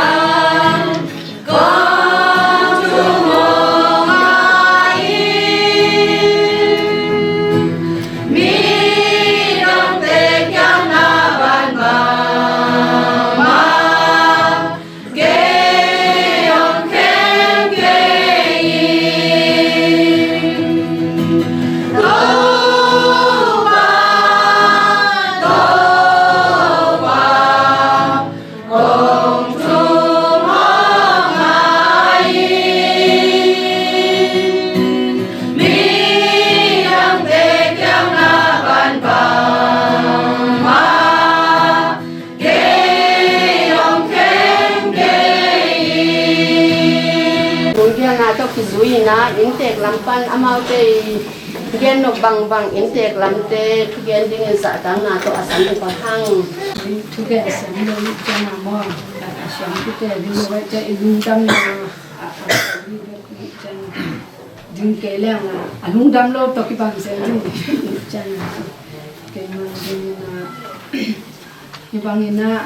kong thum hong ngai in, midangte kiang na ban bangmah, kei hong khen kei in. Topa, Topa, kong thum hong ngai in, midangte kiang na ban bangmah, kei hong khen kei in. Nunggelna tawh kizui in ah, inntek lam pan amaute i gen nop bangbang, inntek lamte thugen dingin zahtakna tawh a sam hi pah hang. Thugen a sam lo i ciang a maw, a siam kite ding lo i ciang i lungdamna a, a, a, ding kei leng a, a lungdam lo tawh kibang zel ding i ciang a, keimah dingin a, hih bangin ah,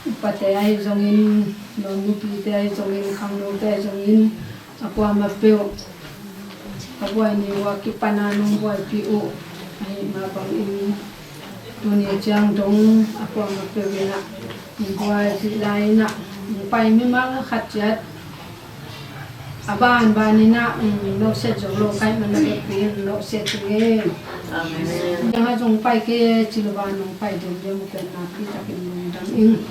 upate ahi zongin, lawm nupite ahi zongin, khangnote ahi zongin, a kuamah peuh, a buai ni uh a kipan a nong buaipih uh ahih mah bangin, tuni ciang dong a kuamah peuh in ah, nong buaipih lai in ah, nong pai mimal khat ciat a banban in ah, um, lawhsiat zo lo ka hih man a vekpi in lawhsiat ing ei. Amen. Nang a zong pai kei ci lo a nong pai diamdiam uh pen nakpi takin lungdam ing.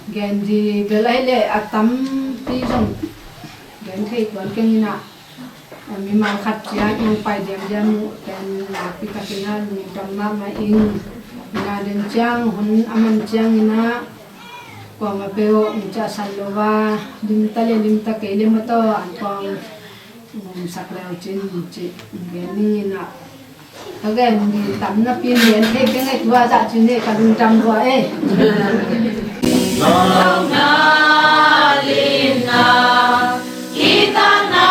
Gen ding bel ahih leh a tampi zong gen thei tuan keng in ah, a mimal khat ciat nong pai diamdiam uh pen nakpi takin ah lungdam mahmah ing. Ina den ciang hun a man ciangin ah, kuamah peuh hong ciahsan lo a, limta le limta kei le maw, tawh an kuang hong gumsak le uh cin ci gen ning in ah, ka gen ding tam napi in gen thei keng ei, tua zah cin ei, ka lungdam lua ei. Lawng na lin na, kitatna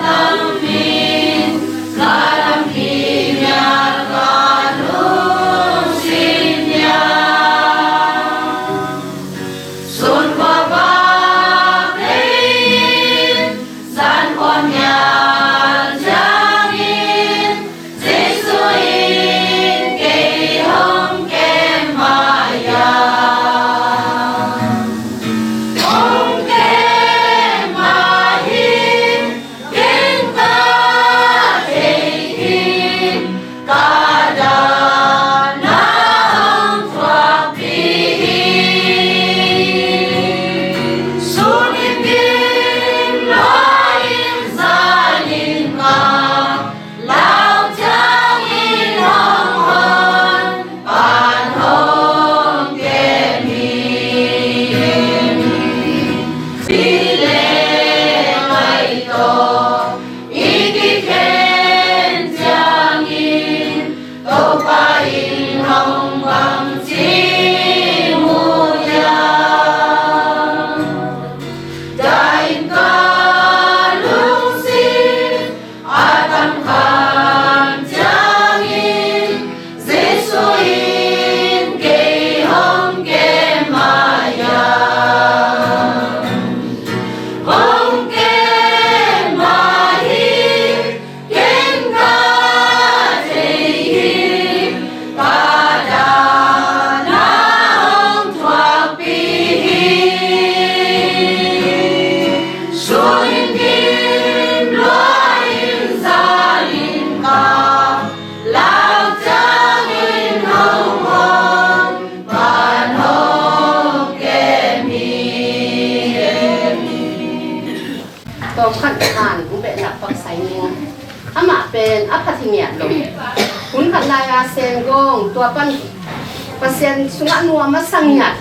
tam in, ka lampi mial ka lungsim mial. Sun khuavak lei in, zan khua mial ciangin, Jesu in kei hong kem mah hiam? Amah pen a phat hi ngiat lo. Hun khat lai-a Sengawng tua pan Pasian sungah nuam a sa ngiat.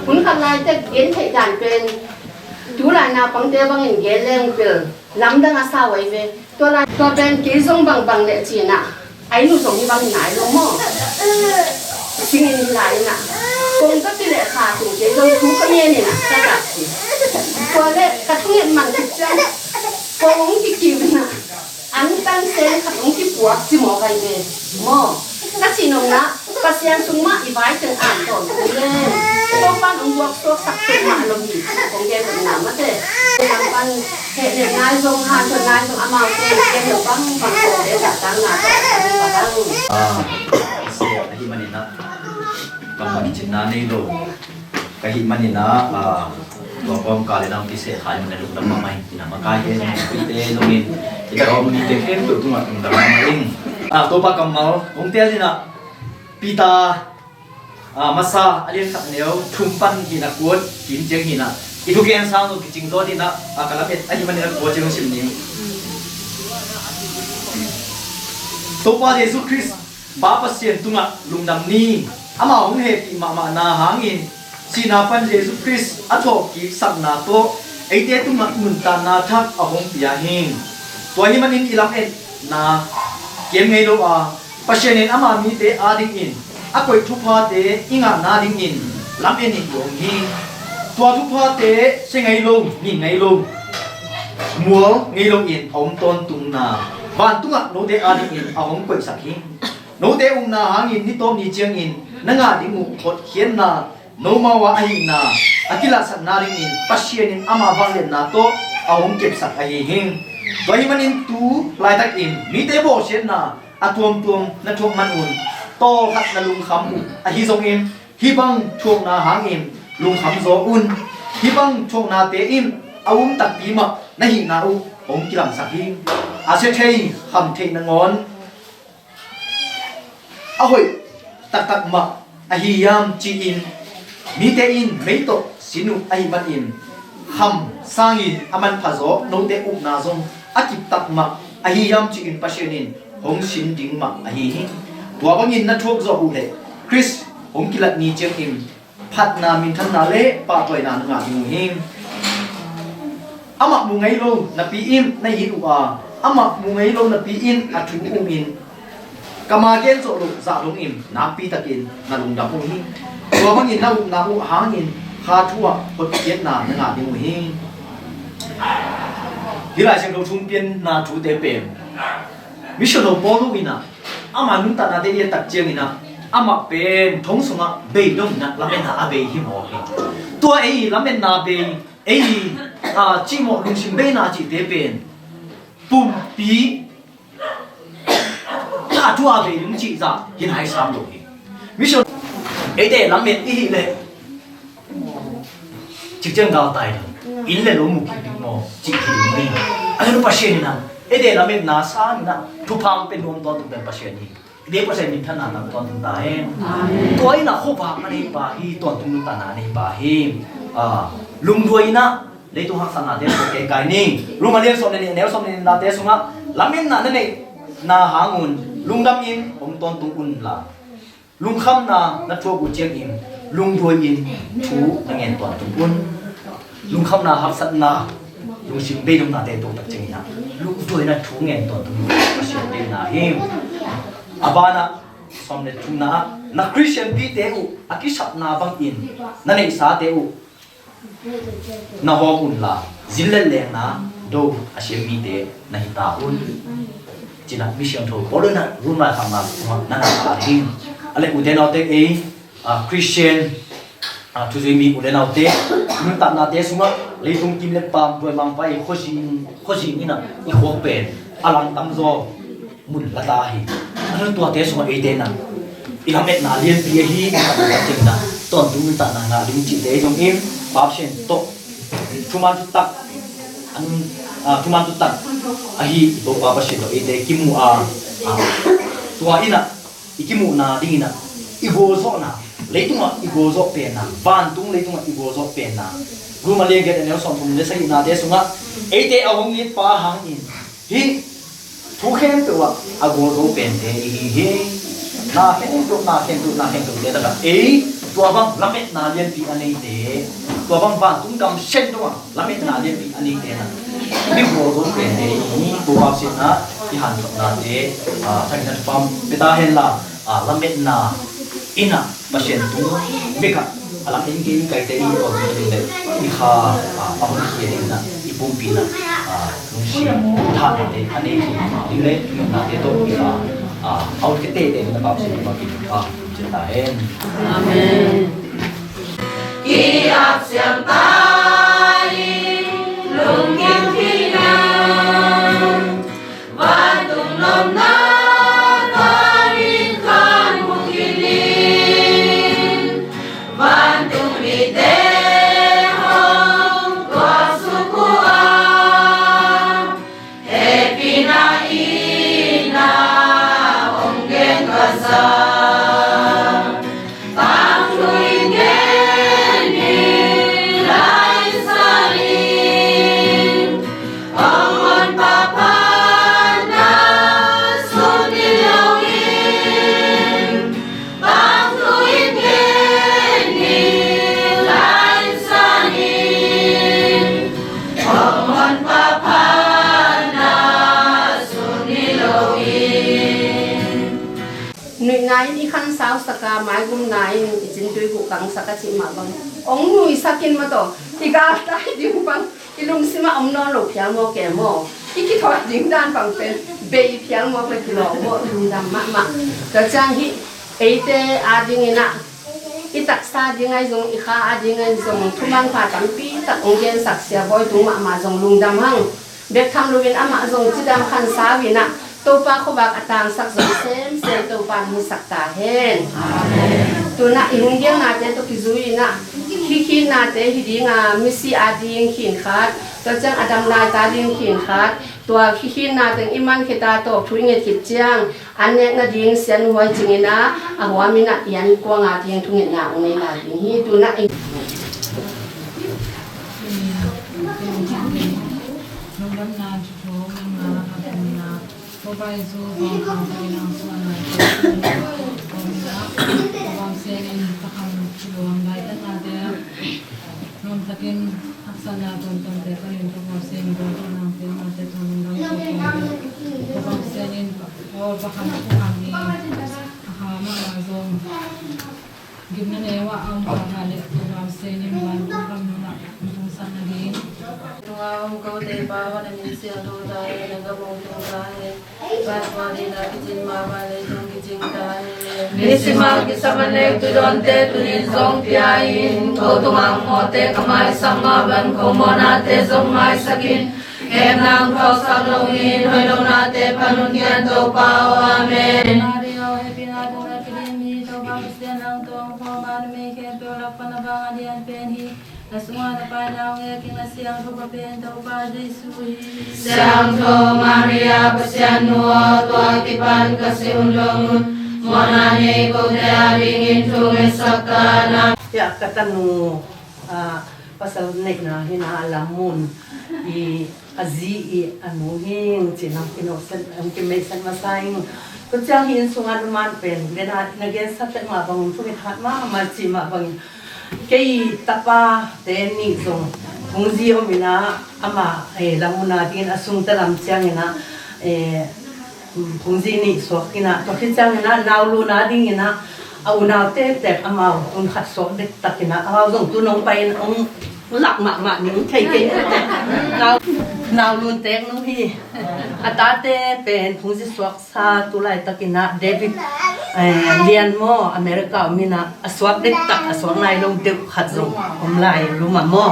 Hun khat lai tek gen theih dan pen tu lai naupangte bangin gen leng bil lamdang a sa uh ahi ve. Tua lai tua pen kei zong bangbang leh cinah ai nu zong hi bang nai lo maw? Singin hi lai inah kong ka kileh kha tung kei zong thu ka ngen inah ka kap hi. Tua leh ka thunget man khit ciang kong hong kikim inah an tang sen khat hong kipuak ci maw kai ve maw? Ka cih nopna Pasian sung mah i vai teng an tawntung le Topan hong buak suaksak tuk mah lo hi. Kong gen nopna mate. Lam pan hehnem nai zong, hanthawn nai zong, amaute gen nop bangbang kong gen zahtakna tawh a ding ka bang. Ah, se ahi maninah kammal cinna nei lo. Ka hih maninah, ah, tua kawmkal inah hong kiseh kha in na lungdam mahmah hi. Inah makai te zong, kuite zong in i ka om mite khempeuh tungah lungdam mahmah ing. Ah, Topa kammal hong tel inah Peter, ah, masa a lian khat neu thum pan hih na kuat kim ciang hih na i thugen sang zong kicing zaw dinah, ah, ka lamet ahi maninah kuat ciang hong sim ning. Topa Jesu Khrist Pa Pasian tungah lungdam ni. Amah hong hehpih mahmahna hangin sihna pan Jesu Khrist a thawhkik sakna tawh eite tungah nuntakna thak a hong pia hi. Tua hi manin i lametna kem ngei lo a, Pasian in ama mite adingin a koih thuphate i ngahna dingin lamet in i om hi. Tua thuphate sia ngei lo, nin ngei lo, mual ngei loin a om tawntungna vantungah note adingin a hong koihsak hi. Note upna hangin ni tawp ni ciangin na ngah ding uh hotkhiatna, nomau ah ahihna a kilatsakna dingin Pasian in ama vangliatna tawh a hong kepsak ahi hi. Tua hi manin tu laitakin mite bawlsiatna a tuamtuam na thuak man un, tawlkhat na lungkham uh ahi zongin hih bang thuakna hangin lungkham zaw un. Hih bang thuaknate in a um takpi mah na hihna uh hong kilamsak hi. A sia thei, kham theih nangawn a hoih taktak mah ahi hiam ci-in mite in mei tawh sin uh ahi manin kham sangin a manpha zaw note upna zong a kiptak mah ahi hiam ci-in Pasian in hong sin ding mah ahi hi. Tua bangin na thuak zawh uh leh Khrist hong kilat ni ciangin phatna, minthanna le pahtawina na ngah ding uh hi. Amah mu ngei lo napi in na it uh a, amah mu ngei lo napi in a thu um in, ka ma gen zawh loh zah dongin nakpi takin na lungdam uh hi. Tua bangin na upna uh hangin kha thu ah hotkhiatna na ngah ding uh hi. Hih Lai Siangtho thu hong pianna thute pen Mission lo Paul uh inah ama nuntaknate i et tak cianginah amah pen thong sungah bei donginah lametna a bei hi mawk hi. Tua ei lametna bei, ei, a, cihmawh lungsim beina cihte pen pumpi a thu a bei ding cih zah hi nai sam lo hi. Mission eite lamet i hih leh Cikciang galtai ding, inn le lo mu kik ding maw, cih hi ding hi. A zon Pasian in a, eite lametna sangin a, thupha hong pia nuam tawntung pen Pasian hi. Eite Pasian minthanna tang tawntung ta hen. Amen. Tua in a khuavak a neipa hi, tawntung nuntakna a neipa hi. A, lungduai in a, leitung haksatnate suak kei kai ni. Roma lian sawm le nih, neu sawm le nihna te sungah, lametna na neihna hangun, lungdam in om tawntung un la. Lungkhamna na thuak uh ciangin lungduai in thu na ngen tawntung un. Lungkhamna, haksatna, lungsim beidongnate tuak tak ciangin ah lungduai in a thu ngen tawntung un. Pasian deihna hi. A banah sawm le thumna ah na Khristian pite uh a kisapna bangin na neihsate uh na hawm unla, zin le lengna do a siam mite na hi ta un. Cinah mi siangtho Paul in a Rom laikhakna sungah na na ta ding. A le ute naute ei, a, Khristian, a, thuzui mi ute naute, nuntaknate sungah leitung kim le paam, buai mangpa i khuazing, khuazing in a i khuak pen a lang tamzaw mun la ta hi. A nung tuate sungah eite in a i lametna lianpi ahi, i lametna tawntung nuntakna ngah ding cihte zongin Pasian tawh thuman thutak, a nung, a, thuman thutak ahi i Topa Pasian tawh eite kimu a, a, tua in a i kimuhna dingin a i gualzawhna, leitungah i gualzawh penna, vantung leitungah i gualzawh penna, Roma lian giat a neu sawmthum le sagihnate sungah eite a hong itpa hangin hih Thu khempeuh ah a gualzo pente i hi hi. Na khempeuh, na khempeuh, na khempeuh te takah ei tua bang lametna lianpi a neite, tua bang vantung gamsen dongah lametna lianpi a neite na mi gualzo pente i hi. Tua bang sinna i hansatnate, ah, thangin a thupam pia ta henla, ah, lametna innah Pasian tung bekah a lak en kei kaite i tawltu ding le i kha, ah, a hong khia ding innah i pumpi innah, ah, lungsim thahnate a nei thei ding le i nopnate tawh i kha, ah, a hong khia teitei ding a pausim bangin, ah, cia ta hen. Amen. Ki-ap siam ta in, lungkim khin in, vantung nopna khan in khan mu khin in, vantung mite hong tuaksuk uh a, hehpihna in a hong gen ka sa. Tangthu in gen in, lainsan in, hong honpa phatna sut ni lo in. Tangthu in gen in, lainsan in, hong honpa phatna sut ni lo in. Nuihna in i khansau sak a, maigumna in i cintui huh kangsak a cih mah bang, hong nuisak in maw taw, i galtai ding bang, i lungsim ah om nawn lo phial mawk e maw. I kithawi ding dan bang pen bei phial mawk le kilawm mawk, lungdam mahmah. Tua ciang hih eite adingin ah, i taksa ading ahi zong, i kha ading ahi zong, thumanpha tampi tak hong gensak Sia Bawi Tung mahmah zong lungdam hang. Bek tham loin amah zong cidam khansau in ah, Topa khuavak a tangsak zong semsem Topa in hong hisak ta hen. Amen. Tu-in ah i hong gelnate tawh kizui in ah, hih khitnate hi ding a, misi ading khin khat, tua ciang a dam laita ding khin khat, tua hih khitna teng i mankhia ta, tawk thu i nget khit ciang an nek nading sian huai cing in ah, a huam in ah i an kuang ading thungetna hong nei lai ding hi. Tu-in ah i Lungdamna thu thum, nang a damna Topa Jesu zong khang takin ang suan lai. Kawmna Topa Pasian in takham thuluang laitatnate nuam takin haksatna tuamtuamte panin Topa Pasian in gualzawhna ang piaknate tungah lungdam thu thum. Topa Pasian in aw pakham a khukham hi. A kha mahmah zong gimna neu ah a om pha le Topa Pasian in vantung gam nungah hong tungsak nading. Tungah a om kote Pa, na min siangtho ta hen, na gam hong tung ta hen. Vantung a ding na kicin mah bang leitung kicing ta hen. Nisim a kisam a nek tuidawnte tuni-in zong pia in. Ko tungah a om khawte ka maisak mah bang ko mawhnate zong maisak in. Hehpihna hong thuaksak lo in, hoih lonate pan hong kian Topa aw. Amen. Maria aw, hehpihna tungah kidim hi, Topa Pasian nang tawh a om a, numei khempeuh lak pan a bang a lian pen hi. Na sungah na paina hong ekin, na siangtho Pa pen Topa Jesu hi. Siangtho Maria, Pasian nu aw, tua kipan ka si hun dong un, mawhna nei kote adingin thungetsak ta na. Sia ka tanu, ah, pasal neihna hi na, a lam mun i a zi i a nu hi ing ci-in hong kinawhsan, hong kimeihsan masa ing. Tua ciang hih inn sungah numan pen, tua na, na gensa tek mah bang, thunget hat mahmah cih mah bangin, kei tapate nih zong Phungzi om in ah, amah, eh, lam mun a dingin a sungte lam ciangin ah, eh, Phungzi nih suak in ah, tua khit ciangin ah, Naulun a dingin ah, a unaute tek amau tun khat suak dektak in ah, amau zong tun hong pai in hong lak mahmah ning thei kei. Nau, Naulun tek nu hi. A tate pen Phungzi suaksa tu laitakin ah, David, eh, Lian maw, America om in ah, a suak dektak, a suak nai lo deuh khat zong om lai lum ah maw.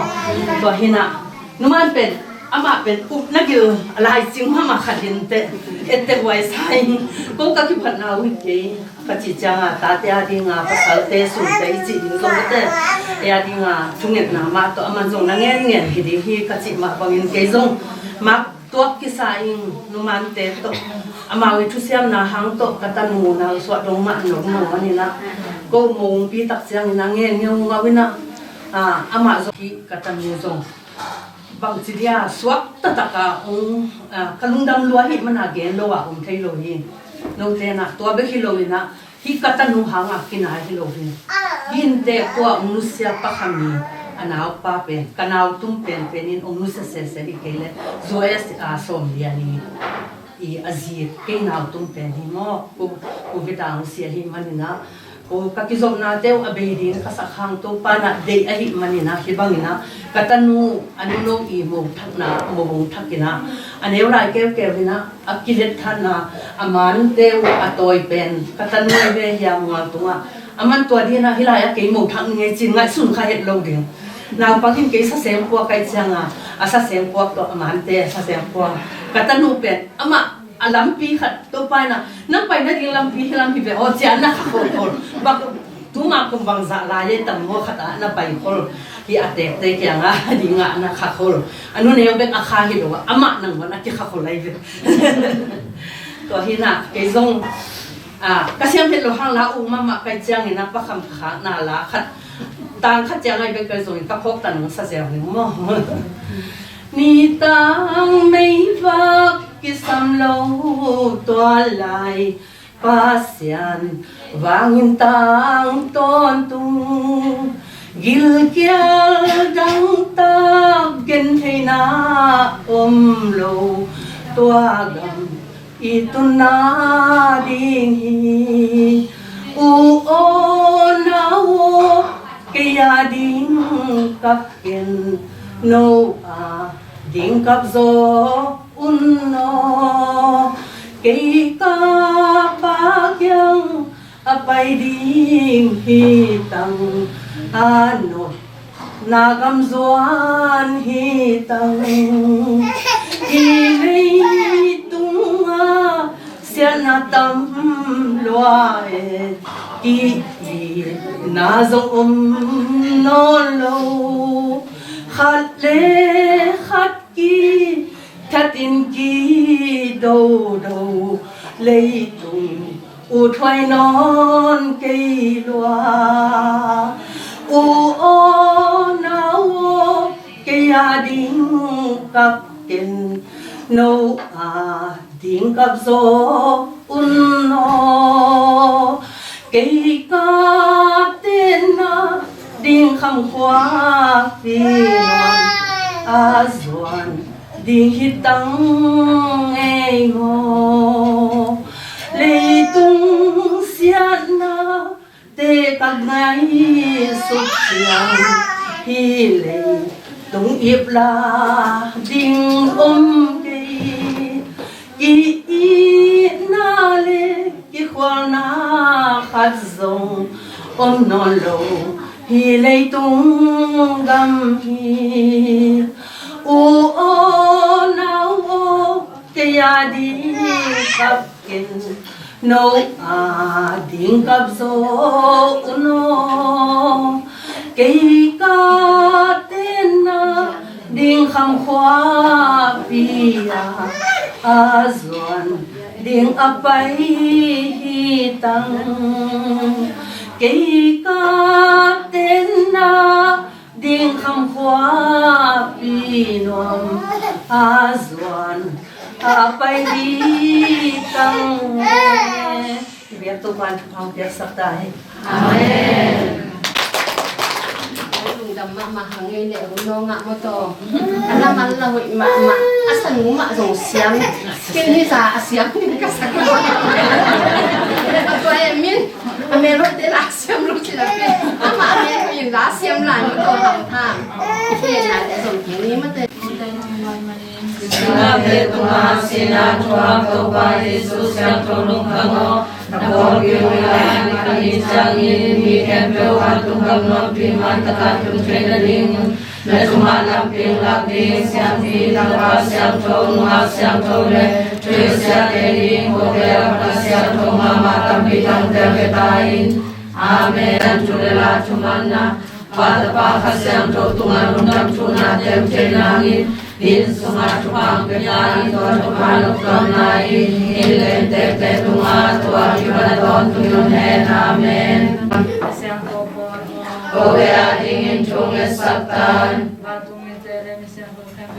Tua hi in ah, numan pen, amah pen upna gil a laicing mahmah khat hi inteh, etteh huai sa ing. Ko ka kiphatna uh hi kei, ka cih ciangin, tate a dingin pasalte sungte i cih ding zong ka te, ei a dingin thungetna mah tawh amah zong na ngenngen hi ding hi ka cih mah bangin kei zong mak tuak kisa ing, numante tawh. Amau i thusiamna hang tawh ka tanu nau suah dong mah nong nong a ni in ah, ko mawngpi tak ciangin a ngen ngeungau in ah, ah, amah zong hi ka tanu zong Bangci dia suak taktak a ong, ah, ka lungdam lua hi mana gen lo a om thei lo hi. Note na tua bek hi lo ina, hi ka tanu hanga kinai hi lo hi. Hinte kua ong nusia pa kha mi, a naupa pen, ka nau tung pen pen in ong nusia sese hi kei le, U S a sawm lian i, i a zi kei nau tung pen hi maw, ku, ku vita ong sia hi manina, Ko ka kizopnate uh a bei ding ka sak hang Topa na deih ahih manin ah, hih bangin ah ka tanu a nuno i mo thakna, mo bung thakin ah, a neu lai keukeu in ah a kilet thanna, a mante uh a tawi pen ka tanu ahi ve hiam ngal tungah, a man tua ding ah hih lai ah kei mo thak ning ei cin ngaihsun kha het lo ding. Naupang in kei sasem puak kai ciang ah, a sasem puak tawh a mante sasem puak, ka tanu pen amah a lampi khat Topa in ah, na pai nading lampi hi lam hi ve aw, ciah na kha khol khol. Bak tuma kum bangzah lai ei tam maw khat ah na pai khol. Hi a tekte kiangah a dingah na kha khol. A nu neu bek a kha hi lo ah, amah nang wan a kikha khol lai ve. Tua hi na, kei zong, ah, ka siam het lo hang la uh mahmah kai ciangin ah pakham ka khakna la khat, tang khat ciang ai bek kai zongin ka phawk tan nang sa ziau ning maw. Nitang meivak kisam lo tua lai, Pasian vangin tang tawntung, gilkial dangtak gentheina om lo tua gam i tunna ding hi. U aw nau aw, kei a ding kap ken, no a ding kap zaw un aw. Kei ka pa kiang a pai ding hi tang, a notna gam zuan hi tang. Hih leitungah siatna tam lua e, ki-itna zong om nawn lo. Khat le khat kithatin kidodo, leitung uthuai nawn kei lua. U aw nau aw, kei a ding kap ken, no a ding kap zaw un aw. Kei ka tenna ding khamkhuapi a zuan ding hi tang ei maw. Leitung siatna te ka ngaihsut ciang, hih leitung ip la ding om kei. Ki-itna le kikhualna khat zong om nawn lo hih leitung gam hi. U aw nau aw, kei a ding kap ken, no a ding kap zaw un aw. Kei ka tenna ding khamkhuapi a, a zuan ding a pai hi tang. Kei ka tenna ding khamkhuapi nuam a zuan a pai hi tang e. Biak Topa'n thupha piaksak ta hen. Amen. Lungdam mahmah hang ei le, hun no ngah maw taw. A laman la hoih mahmah. A sanu mah zong siam. Ken hi sa a siam ding ka sak. A tua e min. A mel hoihte la siam lo ci la pen. Amah a mel hoih in la siam lai maw taw, ham tham. I pen lai te zong kini mate. Singapte tungah sihna thuak Topa Jesuh siangtho lungkham aw. Na pawlpi hong lai a hih ciangin mi khempeuh a tung gam nuampi man taka tung thei nading, na tungah lampi hong lak ding siampi, tapa siangtho, nungak siangtho le thu siate ding, khuate a ka siangtho mahmah tampi tangtel pia ta in. Amen. Thu le la thumanna Pa, Tapa, Kha Siangtho tungah lungdam thunate hong thei nangin, inn sungah thupha hong pia ta in, tua thupha noptuamna in inn le inntekte tungah tua kipan a tawntung hong hen. Amen. Siangtho pawl aw. Ko ve a dingin thu hong ngetsak ta in. Vantung mite le mi siangtho khempeuh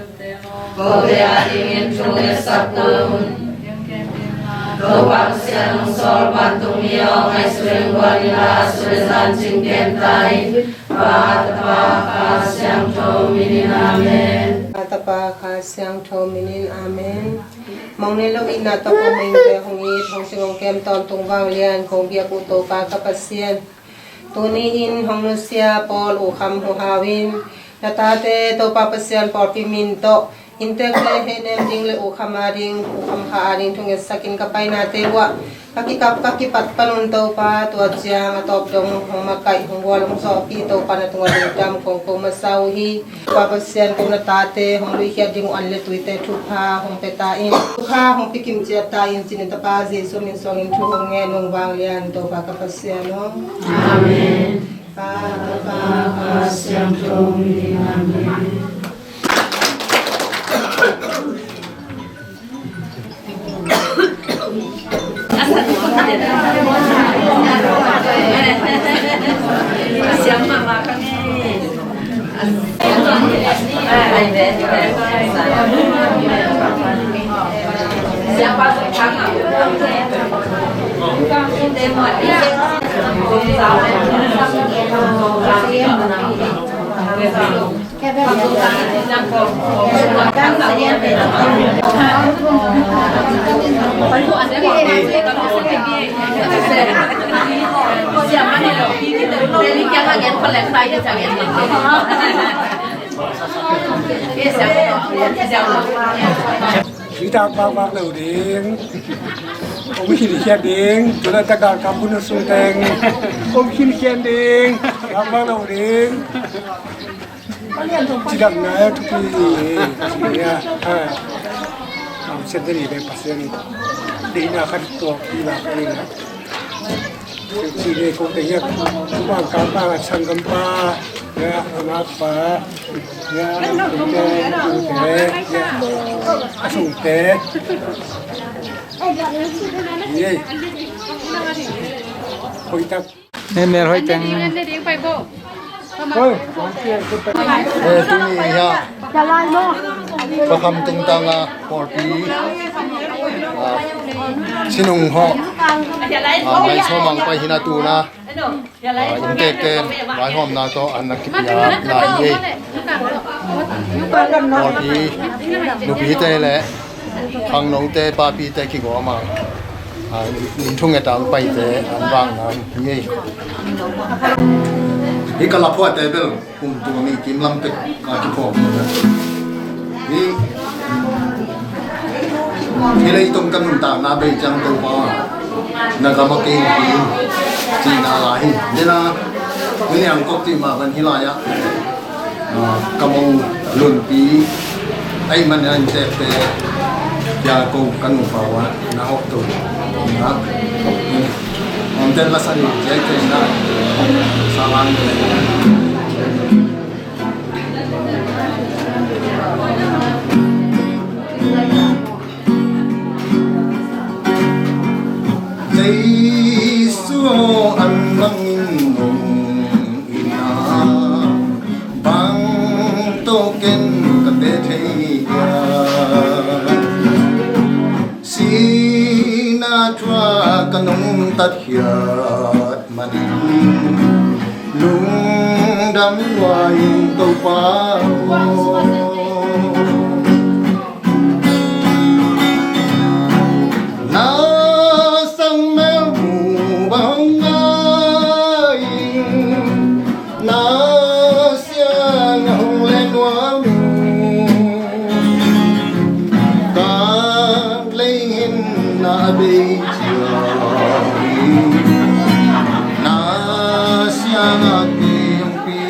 Kote adingin thu ngetsak un. Topa Pasian hong sawl vantung mi aw, ngaihsut leng guan inla, sut le zan cingken ta in. Pa, Tapa, Kha Siangtho minin, amen. Pa, Tapa, Kha Siangtho minin, amen. Mong nei lo itna tawh hong mengte hong it, hong cing hong kem tawntung vanglian kong biak uh Topa ka Pasian, tuni-in hong nusia Paul U Kham Hu Hau in na tate Topa Pasian pawlpi min tawh inntekte hehnem ding le U Kham ading, U Kham Kha ading thungetsakin ka painate uah ka kikap ka kipat panun Topa, tua ciang a tawp dong hong makaih hong gual hong sawhpih Topa na tungah lungdam kong ko masa uh hi. Topa Pasian, ko na tate hong luikhiat ding uh an le tuite thupha hong pia ta in, thupha hong pikim ciat ta in, cinin Tapa Jesu min suangin thu hong ngen ung vanglian Topa ka Pasian aw. Amen. Pa, Tapa, Kha Siangtho minin, amen. Nitak vakvak lo ding. Om khin khian ding. Tuna taka kampun sung teng om khin khian ding. Vakvak lo ding. Cidamna e, thupi e. Am senteni be Pasian deihna khat tuak pi lak ding. Thupi le ko te hiak, tuang kampa sanggampa ya, amapa ya, tute, tute ya, asungte. Yei. Hoitak. Ni mel hoih teng. Hoi. Eh, tuni hi a, Pakham tungtang a pawlpi, ah, sinung hawh, ah, mai sawmang pai hi na tuna, ah, inntekte vaihawmna tawh an na kipia na hi ei. Pawlpi nupite le khangnote, papite kigawm a, ah, in thunget a hong paite an vakna hi ei. Hih ka laphuahte bel kum tua mi kim lam pek a kiphawk hi. Hih leitung ka nuntakna bei ciang Topa na gam a kei hi cihna lai hi. Dena mi niang kok cih mah van hi lai ah. Ah, ka mong lunpi ei man a inntekte, pia ko ka nupa uh ah na hawh to. Na om ten la sa ni, jai te na sa lang le. Jesu aw, an mangin nong in a, bang tawh ken ka te thei hiam? Sihna thu ah ka nungtat khiat manin lungdam lua ing Topa aw. Na sang mel mu bang a ing, na siang a hong le nuam ing. Ka lei hin na bei ciang, na siang a kei hong pi.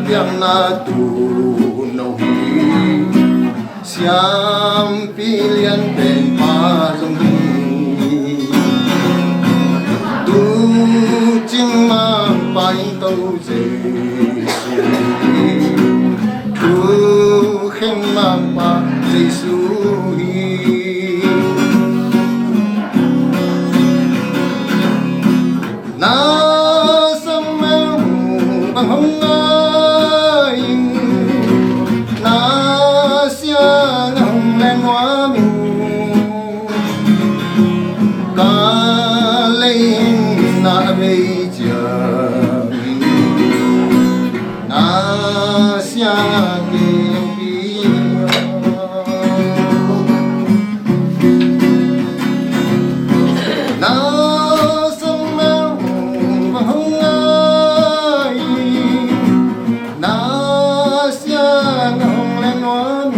Siamna tu no hi, siampi lian pen pa zong hi. Tu cing Mangpa in to Jesu hi, thu khen Mangpa Jesu hi. Na sang mel bang hong ngai in, na siang hong leng nuam in, ka lei in na vei ciang in, na siang a kei hong pi. Na sang mel bang hong ngai, na siang hong leng nuam.